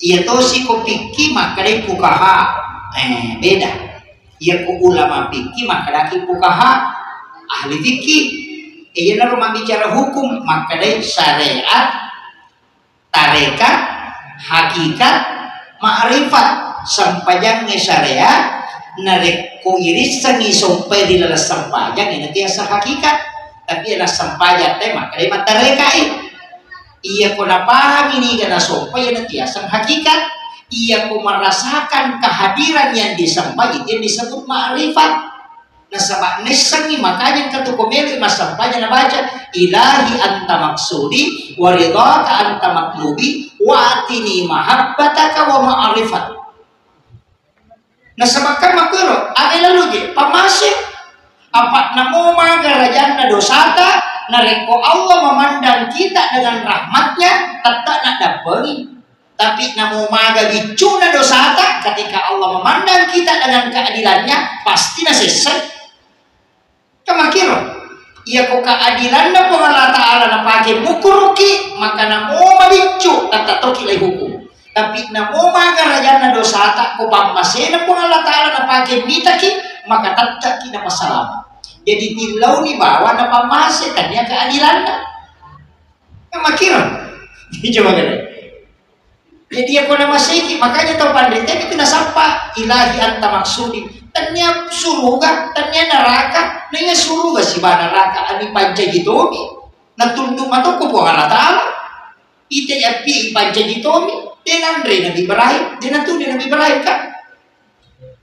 Iya tosi ko fikih, makkedai fukaha. Eh, beda. Iya ko ulama fikih, makkedaki fukaha. Ahli fikih. Eh, iya naro mabbicara hukum, makkedai syariat, tarekat, hakikat, ma'rifat. Sempajangnge syariat, narekko irissengi sompai ri laleng sempajang, ina tiasa hakikat. Tapi ina sempajang te makkedai mattarekai. Iya ko napahami niga nasompai, ina tiaseng hakikat. Iya ko merasakan kehadiran yang disembah, itu yang disebut ma'rifat. Nasaba naissengngi, makanya engka tu ko meloi massempajang nabaca, "Ilahi anta maksudi, wa ridhaka anta matlubi, wa atini mahabbataka wa ma'rifat." Nasaba kan makkuro, aga lalu je, pammase. Apa namo maga rajanna dosata, narekko Allah memandang kita dengan rahmatnya, tetap nak dapengi. Tapi namo maga biccuna dosata, ketika Allah memandang kita dengan keadilannya, pasti nasessai. Kan makkiro, iyako keadilanna Puang Allah Ta'ala napake mukuruki, maka namo mabiccu, tetap toki lai hukum. Tapi namo maga rajanna dosata, ko pammasena Puang Allah Ta'ala napake mitaki, maka tettaki napasalama. Jadi tillauni bawa napammase, tania keadilanna. Kan makkiro. Coba kira. Jadi, iya ko namaseki, makanya tau panrita itu nasappa, "Ilahi anta maksudi." Tania suruga, tania neraka, naiya suruga siba neraka, ani pancaji tomi. Natundu matokko Puang Allah Ta'ala. Ita api pancaji tomi, de nanre Nabi Ibrahim, de natunu Nabi Ibrahim kan.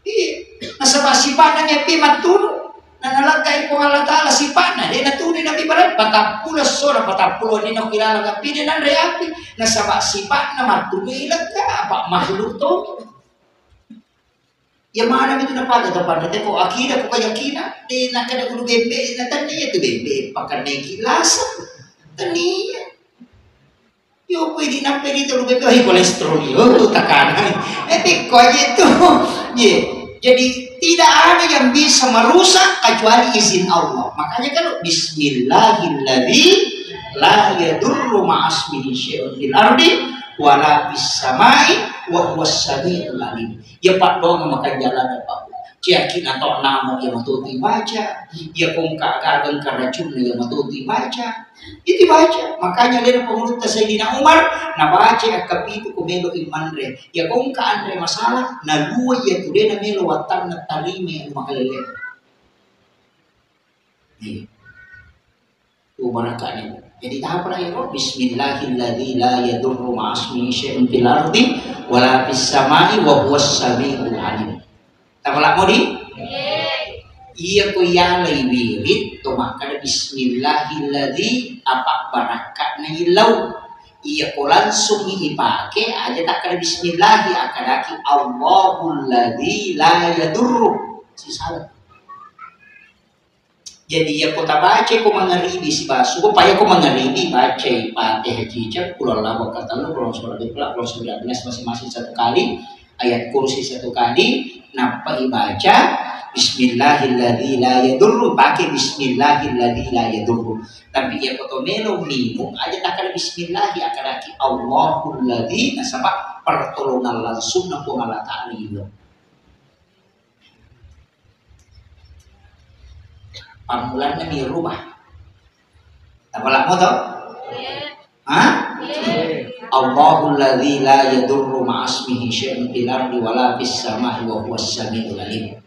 Iya, nasaba sipa'na nyapi mattunu. Nanalakkai Puang Allah Ta'ala sipa'na, de natunu Nabi Ibrahim, patappulo sora, patappulo ni nokilala ngapi de nanre api. Nasaba sipa'na mattunu ilakka, apa makhluk to. Ya mana itu napaga to pada teko akidah, ko keyakinan, de nakada ulu bembe, natanni ya tu bembe, pakanai kilasa. Tania. Yo, poi dinampe di telu bebe, oh, kolesterol, yo, tekanan. Eh, pekko aja itu. Iya. Jadi, tidak ada yang bisa merusak kecuali izin Allah. Makanya kalau, "Bismillahilladzi la yadurru ma'asmihi syai'un fil ardi wala fis samai wa huwas samiul alim." Ya, Pak, dong makan jalan, ya, Pak. Ciaki nato namo ya matuti baca. Ya, kongka gagang karacun ya matuti baca. Itu baca. Makanya lena pengurutta Sayyidina Umar, nabaca akkapitu ko melo imanre. Ya kongka anre masalah, nalua ya tu dena melo wattanna tarime anu makalele. Nih. Tu barakani. Jadi tahap lah ya, Bismillahilladzi la yadurru ma'asmihi syai'un fil ardi wala fis samai wa huwas samiul alim. Tapalak modi? Iya ko iyalai wirid to makkada bismillahilladzi apa barakka'na illau. Iya ko langsung ipake aja takkada bismillahi, akkadaki Allahulladzi la yadurru. Sisala. Jadi, iya ko tabaca ko mangaribi sibawa subuh, pa iya ko mangaribi, bacai Fatihah cicak, Qul huwallahu ahad katellu, Qul a'udzu birabbil falaq, Qul a'udzu birabbin nas masing-masing satu kali, Ayat Kursi satu kali, nappa ibaca, "Bismillahilladzi la yadurru," pake, "Bismillahilladzi la yadurru." Tapi iya ko to melo minum, aja takkada bismillahi, akkadaki, "Allahulladzi," nasaba pertolongan langsung na Puang Allah Ta'ala. Pammulanna mi rubah. Tapalak mo to? Ha? Allahulladzi la yadurru ma'asmihi syai'un fil ardi wala fis samai wa huwas samiul alim.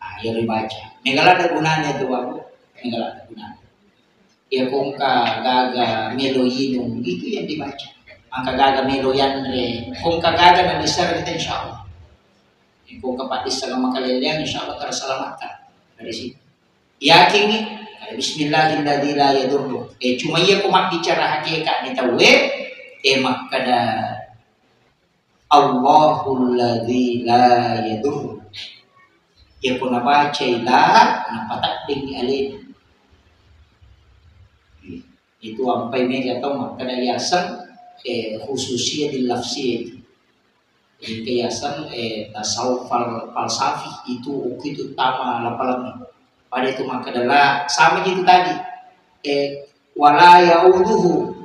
Ah, iya ribaca. Mega ladde gunana itu, Bapak. Mega ladde gunana. Ya, kongka gaga melo inung, itu yang dibaca. Angka gaga melo yanre, kongka gaga na bisa kita, insya Allah. Engka paddisseng makaleleang, insya Allah terselamatkan dari situ. Yakinni, ada bismillahilladzi la yadurru. Eh, cuma iya ko mabbicara hakikat ni tauwe, eh, makkada Allahulladzi la yadurru. Ya ko nabacai la, napataddingi alena. Itu ampai mega tau makkada yaseng, eh, khususiyah di lafsiyah itu. Jadi, kiasan, eh, tasawuf fal-, falsafi itu, itu tama lapalami. Pada itu makkada la, sama itu tadi. Eh, wala yauduhu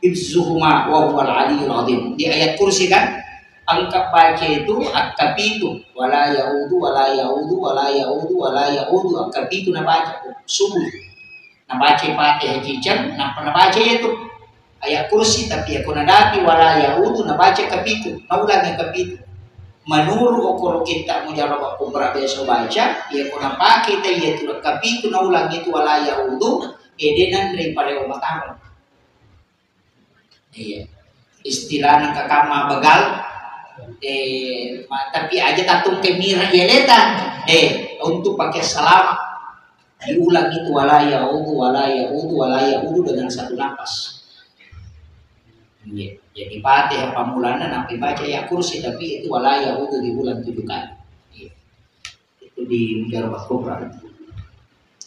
hifzuhuma wa huwal aliyul azim. Di ayat kursi kan, angka baca itu angka pitu. Wala yaudu, wala yaudu, wala yaudu, wala yaudu, angka pitu nabaca subuh. Nabaca Fatihah ciceng, nappa nabaca itu. Ayat kursi, tapi iya ko nadapi wala yaudu, nabaca kapitu, naulangi kapitu. Menurut okoro kitta mujarrabah kubra biasa baca, iya ko napake ta iya tu kapitu naulangi itu wala yaudu, ede nanre parewa matama. Iya. Istilahna kakama begal, eh, ma-, tapi aja tatung kemira iya leta, eh, untuk pakai selama. Diulang itu wala ya'udu, wala ya'udu, wala ya'udu dengan satu napas. Iya. Jadi Fatihah pammulana, nappi baca ya kursi, tapi itu wala ya'udu diulang tujuh kali. Iya. Itu di Mujarrabah Kubra.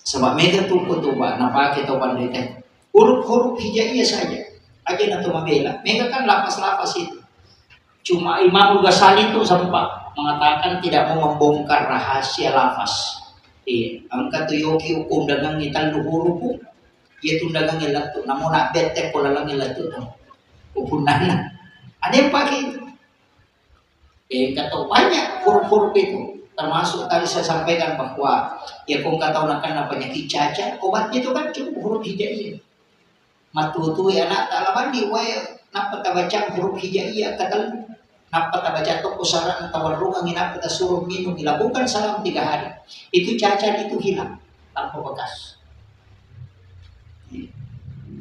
Sebab mega tu kutuba napake tau pandita. Huruf-huruf hijaiyah saja. Aja na to mabela. Mega kan lafaz-lafaz itu. Cuma Imam Ghazali itu sempat mengatakan tidak mau membongkar rahasia lafaz. Iya, engka tu yoki hukum dengan ngitallu huruf. Iya tu dengan ngilattu. Namun nak bete ko laleng ngilattu tu. Hukum nana. Ada yang pakai itu. Eh, kata banyak huruf-huruf itu, termasuk tadi saya sampaikan bahwa ya kong kata nak kena penyakit cacat, obatnya itu kan cuma huruf hijaiyah. Matutu ya nak tak lawan di wae, napa tabaca huruf hijaiyah kata, napa tabaca toko syarat tawarrungan, napa suruh minum, dilakukan selama tiga hari, itu cacat itu hilang tanpa bekas.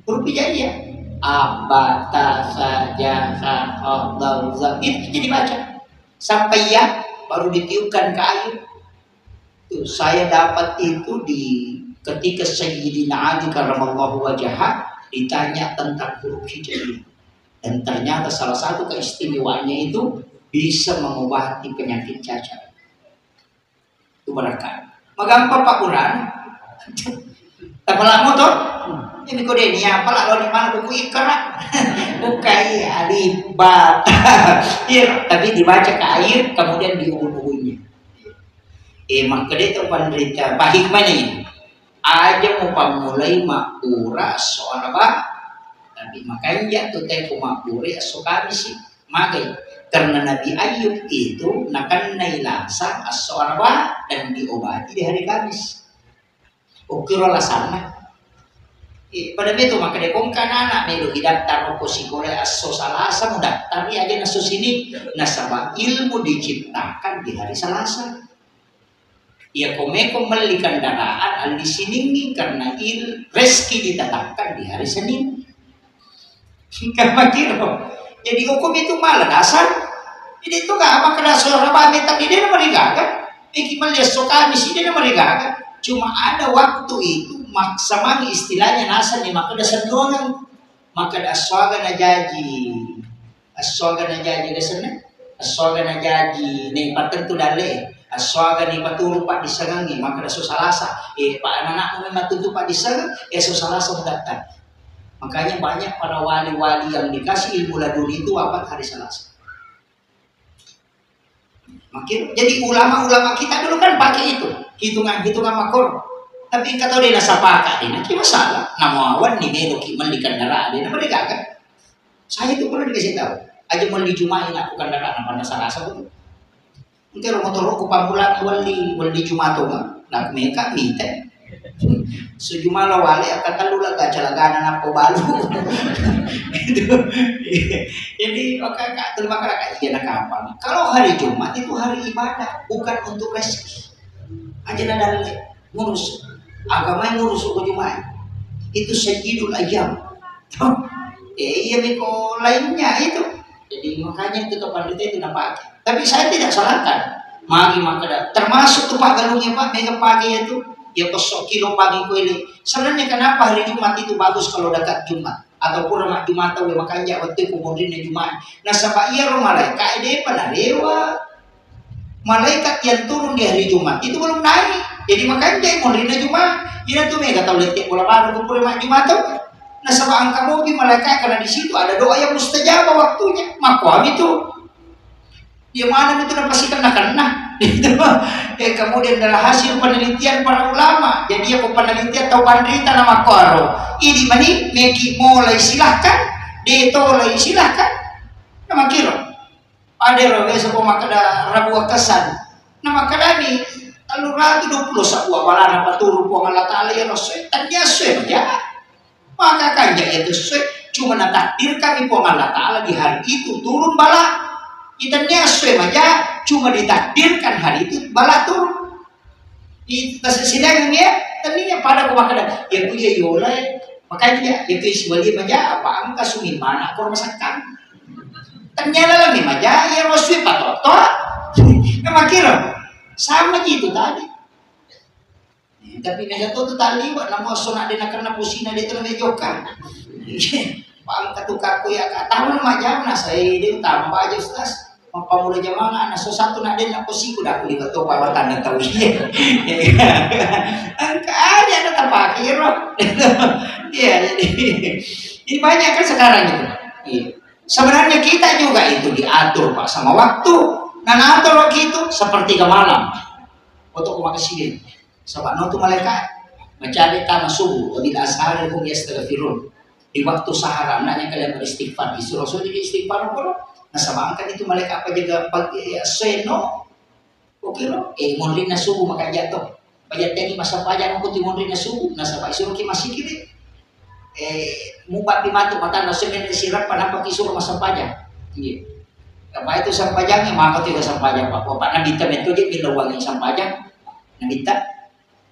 Huruf hijaiyah. Abata saja, ha, ha, dal, zal. Itu jadi baca. Sampai ya, baru ditiupkan ke air. Tuh, saya dapat itu di ketika Sayyidina Ali karramallahu wajhah ditanya tentang huruf hijaiyah. Dan ternyata salah satu keistimewaannya itu bisa mengobati penyakit cacat. Itu berkah. Magampang Pak Quran. Tapala motor. Ini kode ini apa lah, lo di mana buku Iqra? Bukai alif ba ta. Iya, tapi dibaca ke air, kemudian diubun-ubunnya. Eh, makkeda itu penderita. Pak hikmah ini. Aja mau pamulai makkura soal apa? Tapi makanya tuh teko makkura so kami sih. Magai, karena Nabi Ayub itu nakennai lasa esso Araba dan diobati di hari Kamis. Okkiro lasanna. Eh, pada itu maka dia kongka anak melo daftar ko sikola esso Salasa, mau daftar ya aja naso sini, nasaba ilmu diciptakan di hari Salasa. Iya, komeko melli kendaraan alli Siningngi karena il reski ditetapkan di hari Senin. Kan makiro. Jadi hukum itu malah dasar. Jadi itu gak apa kena suara pamit tadi dia nama digaga. Iki melli esso Kamis dia nama digaga. Cuma ada waktu itu maksa mani istilahnya nasa nih maka dasar doang. Maka aswaga na jaji, aswaga na jaji gasenna, aswaga na jaji ne patentu dalle, aswaga ni paturu paddissengengnge, maka so Salasa, eh, pa anak-anakmu memang tutu paddissengeng, eh, so Salasa mendaftar. Makanya banyak para wali-wali yang dikasih ilmu laduni itu wafat hari Salasa. Makin, jadi ulama-ulama kita dulu kan pakai itu, hitungan-hitungan makor. Tapi engka tau dena sapaka, dena ki masalah. Namo awan ni melo ki melli kendaraan, dena mereka kan. Saya itu pernah dikasih tahu, aja melli Jumat ini aku kendaraan apa nasa rasa betul. Engka ro motorku pammulang wali, wali Jumat tu kan. Nah, mereka minta. Sujumala wale akka tellu la gaca lagana nappa balu. Itu. Jadi maka kak terima kasih iya na kapang. Kalau hari Jumat itu hari ibadah, bukan untuk rezeki. Aja na dalle ngurus. Agama yang ngurus ke Jumat. Itu sayyidul ayyam. Eh, iya miko lainnya itu. Jadi makanya itu tuh pandita itu nampak. Tapi saya tidak salahkan. Magi makkeda, termasuk tu paggalungnya Pak, mega pagi ya tu. Ya kosok kilo pagi kuele. Sebenarnya kenapa hari Jumat itu bagus kalau dekat Jumat? Atau pura mak Jumat atau makanja waktu itu munrinna Jumat. Nasaba iya ro malaikat de panarewa. Malaikat yang turun di hari Jumat itu belum naik. Jadi makanja munrinna Jumat. Ina tu mega tau lettek bola baru tu pura mak Jumat tu. Nasaba angka mopi malaikat karena di situ ada doa yang mustajabah waktunya. Makkuami tu. Dia mana itu dapat sikat nak kena. Gitu. Eh, kemudian adalah hasil penelitian para ulama. Jadi aku penelitian tau panrita nama koro. Ini mani meki mulai silahkan, ditolai silahkan. Nama kiro. Ada ro biasa ko makkeda rabu kesan. Nama kedani tellu ratu dua puluh sabua balana paturu Puang Allah Taala ya Rasul. Tanya sue aja. Maka kanja iya tu sesuai, cuma natakdirkan Puang Allah Taala di hari itu turun bala. Itannia sesuai maja, cuma ditakdirkan hari itu bala turun. Di tasisidangan ya, tania pada ko makkeda, ya ku iya yola, makanya ya ku siwali maja apa angka sumi mana ko masakkang. Tania lagi maja, ya rosui patoto. Nah, makiro sama ji itu tadi. Tapi mega to tu taliwa, namo sona de nakenna pusina de tu nabe jokka. Pangka tu kakku ya, kak, tahu nama jam na saya de utama baja, Ustaz. Mappamula jamaah, na so satu na de na posiku dah kuliah to pawatan na tau iya. Engka aja na tapake ro. Iya, jadi ini banyak kan sekarang itu. Iya. Sebenarnya kita juga itu diatur, Pak, sama waktu. Nah, atur waktu itu sepertiga malam. Untuk makasih. Saba' no tu malaeka' macawe' tama subuh, wa bil ashari hum yastaghfirun. Di waktu sahara, hendaknya kalian beristighfar. Disuruh suruh jadi istighfar, apa? Nasaba' engka itu malaeka' apa jaga pagi, eh, esso no. Oke, no? Eh, monrinna subuh maka jatuh. Pajatteni massempajang ko tu monrinna subuh, nasaba' isuruh ki massikiri. Eh, mupa pi matu matanna, sireppa, nappa ki suruh massempajang. Iya. Apa itu sempajangnge? Maka tidak sempajang, Pak. Bapak Nabitta metto je millau wangi sempajang. Nabitta.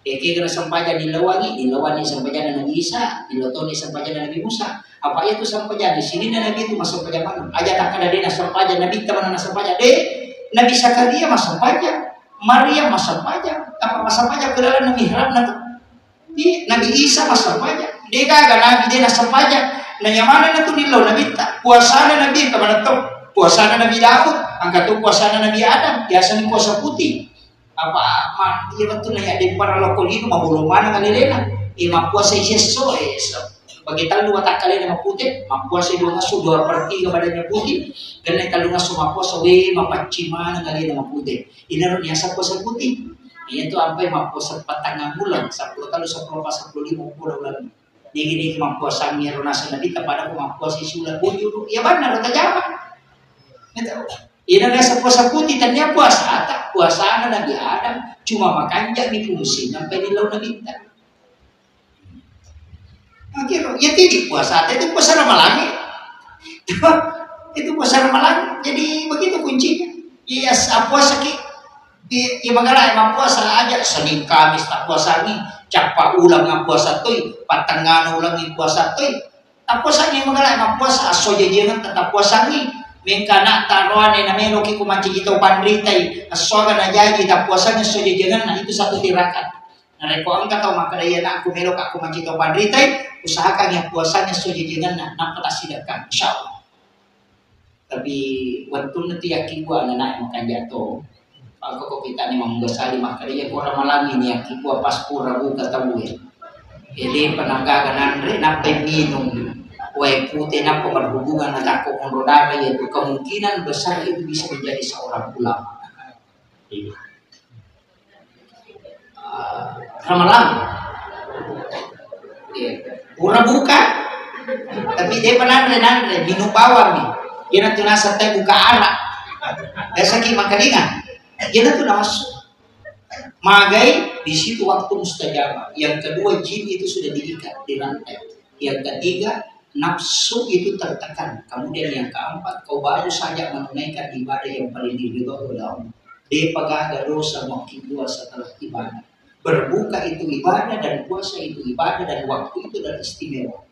Eke kena sempajang nilauangi, nilauangi sempajanna Nabi Isa, nilau toni sempajanna Nabi Musa. Apa itu sempajang? Di sini Nabi itu massempajang mana? Aja tak ada dena sempajang, Nabitta mana sempajang? De, Nabi Zakaria massempajang, Maryam massempajang, apa massempajang ke dalam Nabi Harap na tu? Di Nabi Isa massempajang. De gaga Nabi de nassempajang. Nanya mana na tu nilau Nabitta? Puasana Nabi ke mana tu? Puasana Nabi Daud, angka tu puasana Nabi Adam, biasa ni puasa putih. Apa ma-, iya wettunna iya dempara lokko lino mabolo maneng alelena. Eh, mappuasa isi esso, eh, se-, bagi tellu watakkalena mapute, mappuasa dua ngesso, dua per tiga badannya putih, kena tellu ngesso mappuasa, we, mapaccing maneng alena mapute. Inaro niasa puasa putih. Iya tu ampai mappuasa patangngang uleng, seppulo tellu, seppulo empat, seppulo lima, seppulo uleng. Nigi-nigi mappuasangngi ero naseng Nabi, tapada ko mappuasa isi uleng bujuru. Iya banna ro tajama. Iya tau. Ina biasa puasa putih, tania puasa ata, puasana Nabi Adam, cuma makanja mi fungsi nampai nilau Nabitta. Akhirnya, ya tidak puasa ata itu puasa Ramalangi. Itu puasa Ramalangi. Jadi begitu kuncinya. Iya, sa-, puasa ki. Iya, iya, magala mappuasa aja Senin Kamis tappuasangi, cappa uleng puasa toi, pattengngana uleng puasa toi. Tappuasangngi magala mappuasa, esso jajiangetta tappuasangngi. Mengka ana'ta roane na meloki ko mancaji tau panritai, esso aga najaji tappuasangngi esso jajiangenna, itu satu tirakat. Narekko engka tau makkeda, "Iya, anakku, meloka ko mancaji tau panritai," usahakangngi appuasangngi esso jajiangenna, nappa tassidekka, insyaallah. Tapi wettunna tu yakkibua anana e makanja to. Pako ko kita ni mammuga sali makkeda, iya ko Ramalangi ni yakkibua pas pura buka tau e. Jadi penanggaga nanre nappai minung wae pute nappa berhubungan na takko monro dara, iya tu kemungkinan besar itu bisa menjadi seorang ulama. Iya. Ah, Ramalang. Iya. Pura buka. Tapi depa nanre-nanre, minum bawang nih. Iya nanti nasa teh buka arak. Biasa ki makalinga. Iya nanti masuk. Magai di situ waktu mustajabah. Yang kedua, jin itu sudah diikat di rantai. Yang ketiga, nafsu itu tertekan. Kemudian yang keempat, kau baru saja menunaikan ibadah yang paling diridhoi oleh Allah. Depa gaga dosa makkibua setelah ibadah. Berbuka itu ibadah dan puasa itu ibadah dan waktu itu adalah istimewa.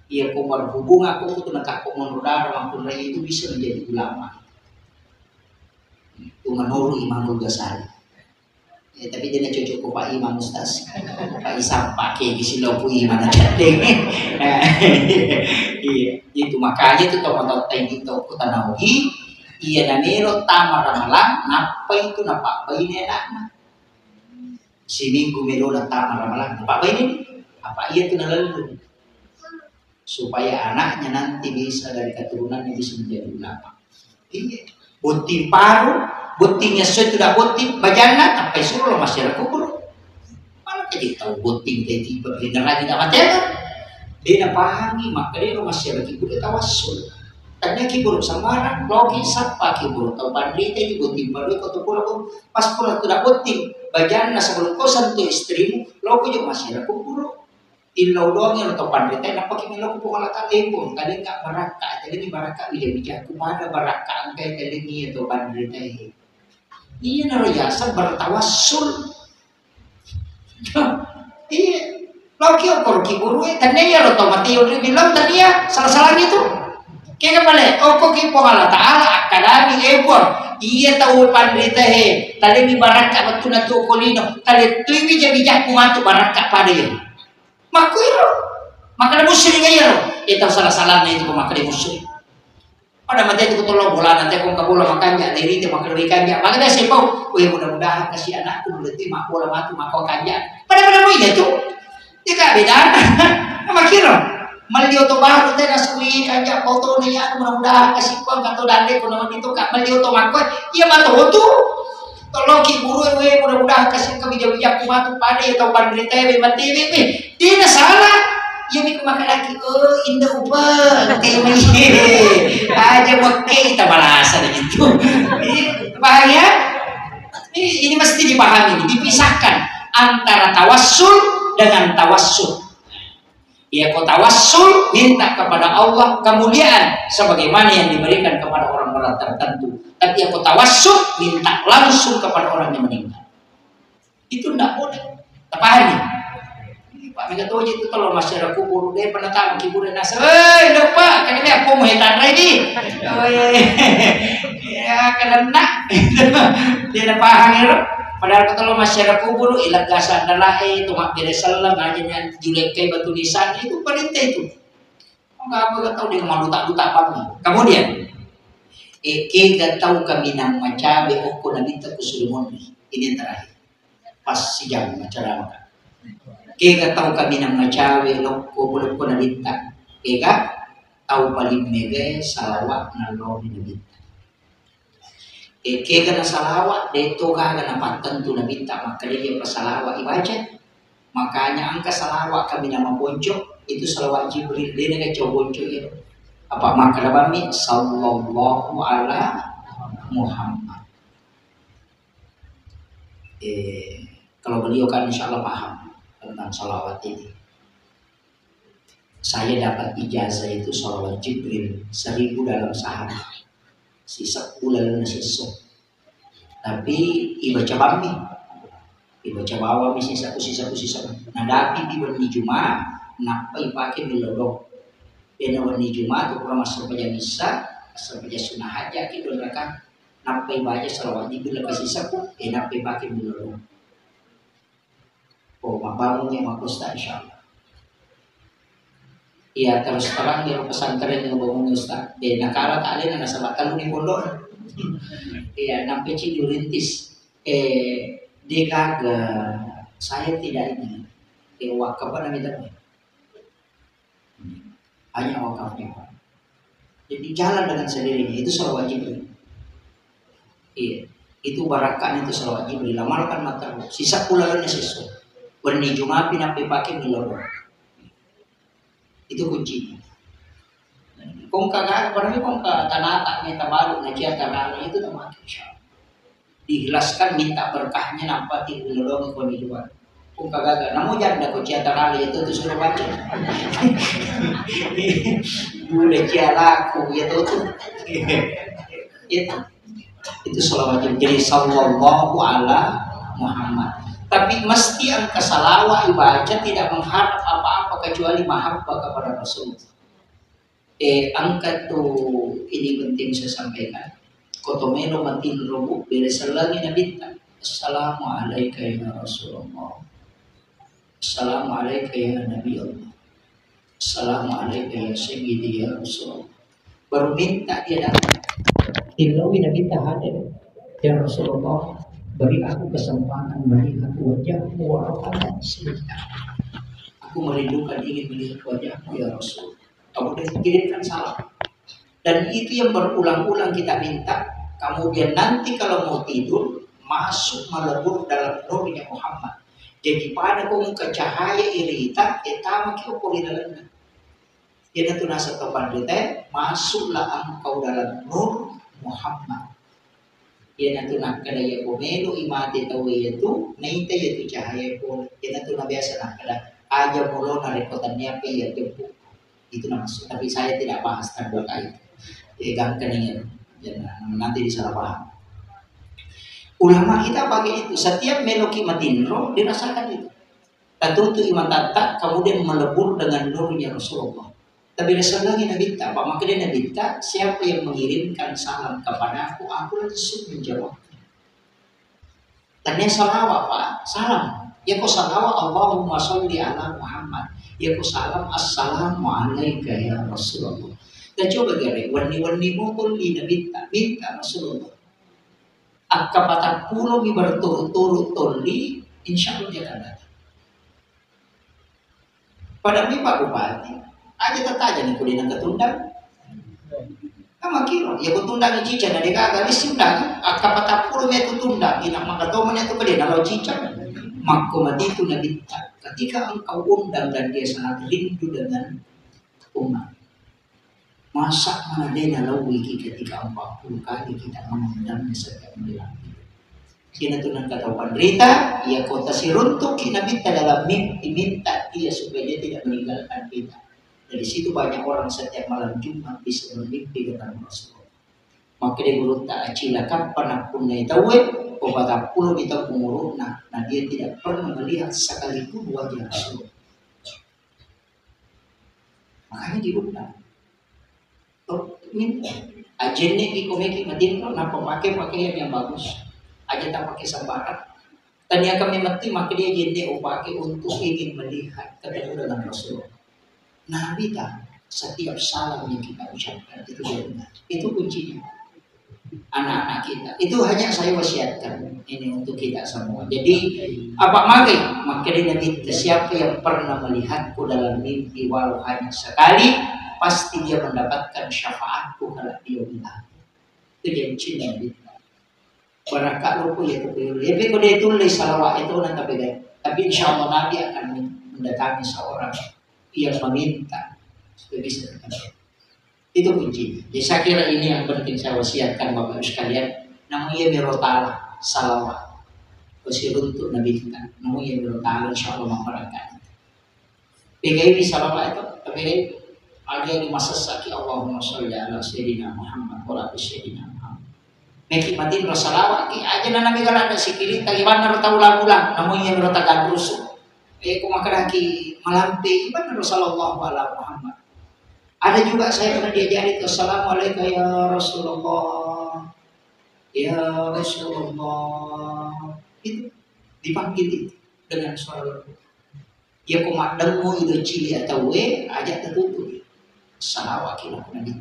Iya ko berhubung aku tu natakko monro dara mampun raya itu bisa menjadi ulama. Itu menurut Imamul Ghazali. Eh, tapi dia cocok ko Pak Imam, Ustaz. Pak Isam pakai di sini, Pak Imam ada. Iya, itu makanya itu tau matotta ini tau ko tanaohi, iya namelo tama Ramalang, nappa itu napabbaine anakna. Siminggu melo na tama Ramalang, napabbaine. Apa iya tu nalellung? Supaya anaknya nanti bisa dari keturunannya bisa menjadi ulama. Iya. Botting paru, botting esso itu dah botting, bajanna, tappa isuro lo masyarakat kubur. Mana jadi tahu botting tadi tiba beneran tidak mati kan? Dia nak pahami, maka dia lo masyarakat kubur tawassul. Tanya kibur sembarang, logi sapa kibur, tau pandita di botting paru, kau tu pura, pas pura tu dah botting, bajanna sebelum kau sentuh istrimu, lo kau juga masyarakat kubur. Illau doang iyaro tau panritae, nappaki mellau ku Puang Allah Taala, "Eh, Puang, talengnga barakka, talengngi barakka wija-wijaku, pada barakka engkae talengngi iya tau panritae." Iyanaro yaseng bertawassul. Iya. Laoki okkoro kiburue, tania iyaro tau mate yolri bilang tania salah-salah itu. Kega pale, okkoki Puang Allah Taala, akkadangi, "Eh, Iya tau panritae, talewi barakka wettunna tuo ko lino, talettui wija-wijakku matu barakka pada iya. Makkuiro, makkeda musyrik iyaro, e tau sala-salanna itu ko makkeda musyrik. Pada mate tu ko tollo bolana te ko engka bola makanja, leri te makkeda kanja, makkeda sepau, weh mudah-mudahan kasi anakku nulle tu mabbola matu makko kanja. Pada-pada mo iya tu. Iya ka bedana. Makkiro. Melli oto baru te nasui kanja foto ni ya, mudah-mudahan kasi kuang kato dande ko nama itu ka melli oto makko. Iya matu tu. Tolloki guru we, mudah-mudahan kasi engka wija-wijakku matu pada ya tau panritae we mate we. Dena salah. Iya mi ko makkeda ki, oh inda upa. Kayak aja makke kita balasa gitu. Iya, paham ya? Ini, ini mesti dipahami, dipisahkan antara tawassul dengan tawassul. Ya, ko tawassul minta kepada Allah kemuliaan sebagaimana yang diberikan kepada orang-orang tertentu. Tapi ya, ko tawassul minta langsung kepada orang yang meninggal. Itu ndak boleh. Tapahami? Pak, mega toje itu kalau masyarakat kubur, dia pernah tahu kubur nasa, eh, lupa, kan ini apa mau hetan lagi? Oh, iya, iya. Ya, karena dia ada paham ya, loh. Padahal kalau masyarakat kubur, ilegasan adalah, eh, itu mak bere selang aja yang julek kayak batu nisan itu perintah itu. Enggak apa, enggak tahu dia malu tak duta apa. Kemudian, eh, kega tau kaminang macabe okko nabitta kusurumonri. Ini yang terakhir. Pas sijam macaramaka. Kega tau kaminang macawe lokko, lokko nabitta. Kega tau paling mega salawat nallo ri nabitta. E, kega na salawat, de to gaga napattentu nabitta makkeda iya pa salawat ibaca. Makanya engka salawat kaminang maponco, itu salawat Jibril, de na gaga bonco iya. Apa makkeda bammi sallallahu ala Muhammad. Eh, kalau beliau kan insya Allah paham tentang salawat ini. Saya dapat ijazah itu salawat Jibril seribu dalam sehari. Sisa bulan sisa. Tapi ibaca bammi, ibaca bawami sisa ku sisa ku sisa. Nadapi di wenni Juma, nappa ipake milodong. Dena wenni Juma tu kurang masuk pejang isa, masuk pejang sunnah aja kita raka. Nappai baca salawat Jibril ka sisaku, eh, nappai pake miloro. Oh, mabbangungngi makko Ustaz, insyaallah. Iya, terus terang di pesantren yang bangun Ustaz. Eh, nakala tak ada nasaba talu ni pondok. Iya, nampai ci dirintis. Eh, degaga saya tidak ini. Eh, wakaf apa namanya tadi? Hanya wakafnya. Jadi jalan dengan sendirinya, itu salawat Jibril. Iya, itu barakkana itu salawat Jibril. Amalkan mata sisa pulalannya sesuai. Wenni Jumapi nappi pake miloro. Itu kuncinya. Kongka gaga, padahal kongka tanata meta baru nakia tanah itu nama insyaallah. Diikhlaskan minta berkahnya nampa ti ulolongi koni dua. Kung kagaga, namo janda ko cia tarale itu tu suruh baca. Udah cia laku ya tu tu. Itu. Itu salawat. Jadi sallallahu ala Muhammad. Tapi mesti engka salawat ibaca tidak mengharap apa-apa kecuali mahabbah kepada Rasulullah. Eh, engka tu ini penting saya sampaikan. Koto melo matinro bu, bere sellengi nabitta. Assalamualaika ya Rasulullah. Assalamualaika ya Nabi Allah. Assalamualaika ya Sayyidi ya Rasulullah. Baru minta dia datang. Tilawi nabitta hadir. Ya Rasulullah, beri aku kesempatan melihat wajahmu walau hanya sebentar. Aku merindukan ingin melihat wajahmu ya Rasul. Kemudian kirimkan salam. Dan itu yang berulang-ulang kita minta. Kemudian nanti kalau mau tidur, masuk melebur dalam nurnya Muhammad. Jadi pada kau muka cahaya irita, etama kau kau di dalamnya. Iyanatu naseng to panritae, masuklah engkau dalam nur Muhammad. Iyanatu nakkeda iya ko melo i mate tau iyatu, naita iyatu cahaya pole. Iyanatu nabiasa nakkeda, aja mulo narekko tannia pe iya teppu. Itu namaksud. Tapi saya tidak bahas terbuka itu. Eh, gangkana iya. Jangan nanti disalah paham. Ulama kita pakai itu. Setiap meloki matinro, dirasakan itu. Tatutu'i matatta, kemudian melebur dengan nurnya Rasulullah. Tapi nasengngi Nabitta, apa makkeda Nabitta, "Siapa yang mengirimkan salam kepadaku, aku langsung menjawab." Tania salawat, Pak, salam. Yako salawat, "Allahumma sholli ala Muhammad." Yako salam, "Assalamu alaika ya Rasulullah." Dan coba gare, wenni-wenni motol di Nabitta, minta Rasulullah. Akka patappulo mi berturut-turut tolli, insya Allah dia akan datang. Pada mi Pak Bupati, aja tataja ni kuli nang ketundang. Kama kiro, ya ku tundang cica na dega galis tundang, akka patappulo mi tu tundang, ina maka tomanya tu kede nalo cica. Makko mati tu Nabitta, ketika engkau undang dan dia sangat rindu dengan umat. Masa mana de nalauiki ketika empat puluh kali kita mengundangnya setiap malam. Sina tu nengka tau panrita, ia kota siruntuki Nabitta dalam mimpi, minta dia supaya dia tidak meninggalkan kita. Dari situ banyak orang setiap malam Jumat bisa bermimpi ketemu Rasulullah. Makkeda gurutta, acila kappa nappunnai tauwe, ko patappulo di tau umuru'na, na dia tidak pernah melihat sekalipun wajah Rasulullah. Makanya diundang. Oh, minta. Ajenne iko meki matinro, napa pakai pakaian yang bagus. Aja tak pakai sembarang. Tania kami mati, maka dia jenne upake untuk ingin melihat ketemu dengan Rasulullah. Nabi tak, setiap salam yang kita ucapkan itu dia dengar. Itu kuncinya. Anak-anak kita. Itu hanya saya wasiatkan ini untuk kita semua. Jadi, apa magai? Makkeda Nabi, "Siapa yang pernah melihatku dalam mimpi walau hanya sekali, pasti dia mendapatkan syafaatku kalau dia bilang." Itu janji Nabi. Barangkali aku ya, aku ya, tapi kalau dia tulis salawat itu nanti beda. Tapi insya Allah Nabi akan mendatangi seorang yang meminta supaya bisa ketemu. Itu kuncinya. Jadi saya kira ini yang penting saya wasiatkan Bapak Ibu sekalian. Namu iya miro tala salawat. Kosiruntu Nabi kita. Namu iya miro tala, insya Allah memberkati. Pegaiwi salawat itu, tapi ada yang dimasessaki, "Allahumma sholli ala Sayyidina Muhammad wa ala ali Sayyidina Muhammad." Meki matinro salawat ki aja na Nabi kalau ada sikiri, tagi banna ro tau lagu-lagu, namu iya miro tagadrusu. Eh, ku makkadaki malampe, ibanna ro sallallahu ala Muhammad. Ada juga saya pernah diajari itu, "Assalamualaikum ya Rasulullah. Ya Rasulullah." Itu dipanggil itu dengan suara lembut. Iya ko maddengngo ido cili atauwe, aja tatutu. Salawat ki lako Nabi.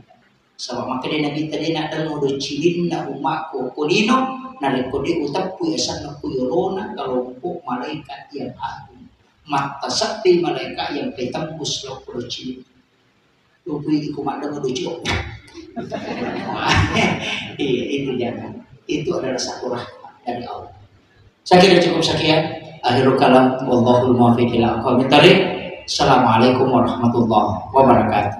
Saba makkeda Nabitta, "De naddengngo do cilinna umakku ko lino, narekko de uteppui asenna ku yolona kelompok malaikat yang agung. Mattasebbi malaikat yang petembus lokko do cili." Lupui ko maddengngo do cili. Iya, itu jangan. Itu adalah satu rahmat dari Allah. Saya kira cukup sekian. Akhirul kalam, wallahul muwaffiq ila aqwamit thariq. Assalamualaikum warahmatullahi wabarakatuh.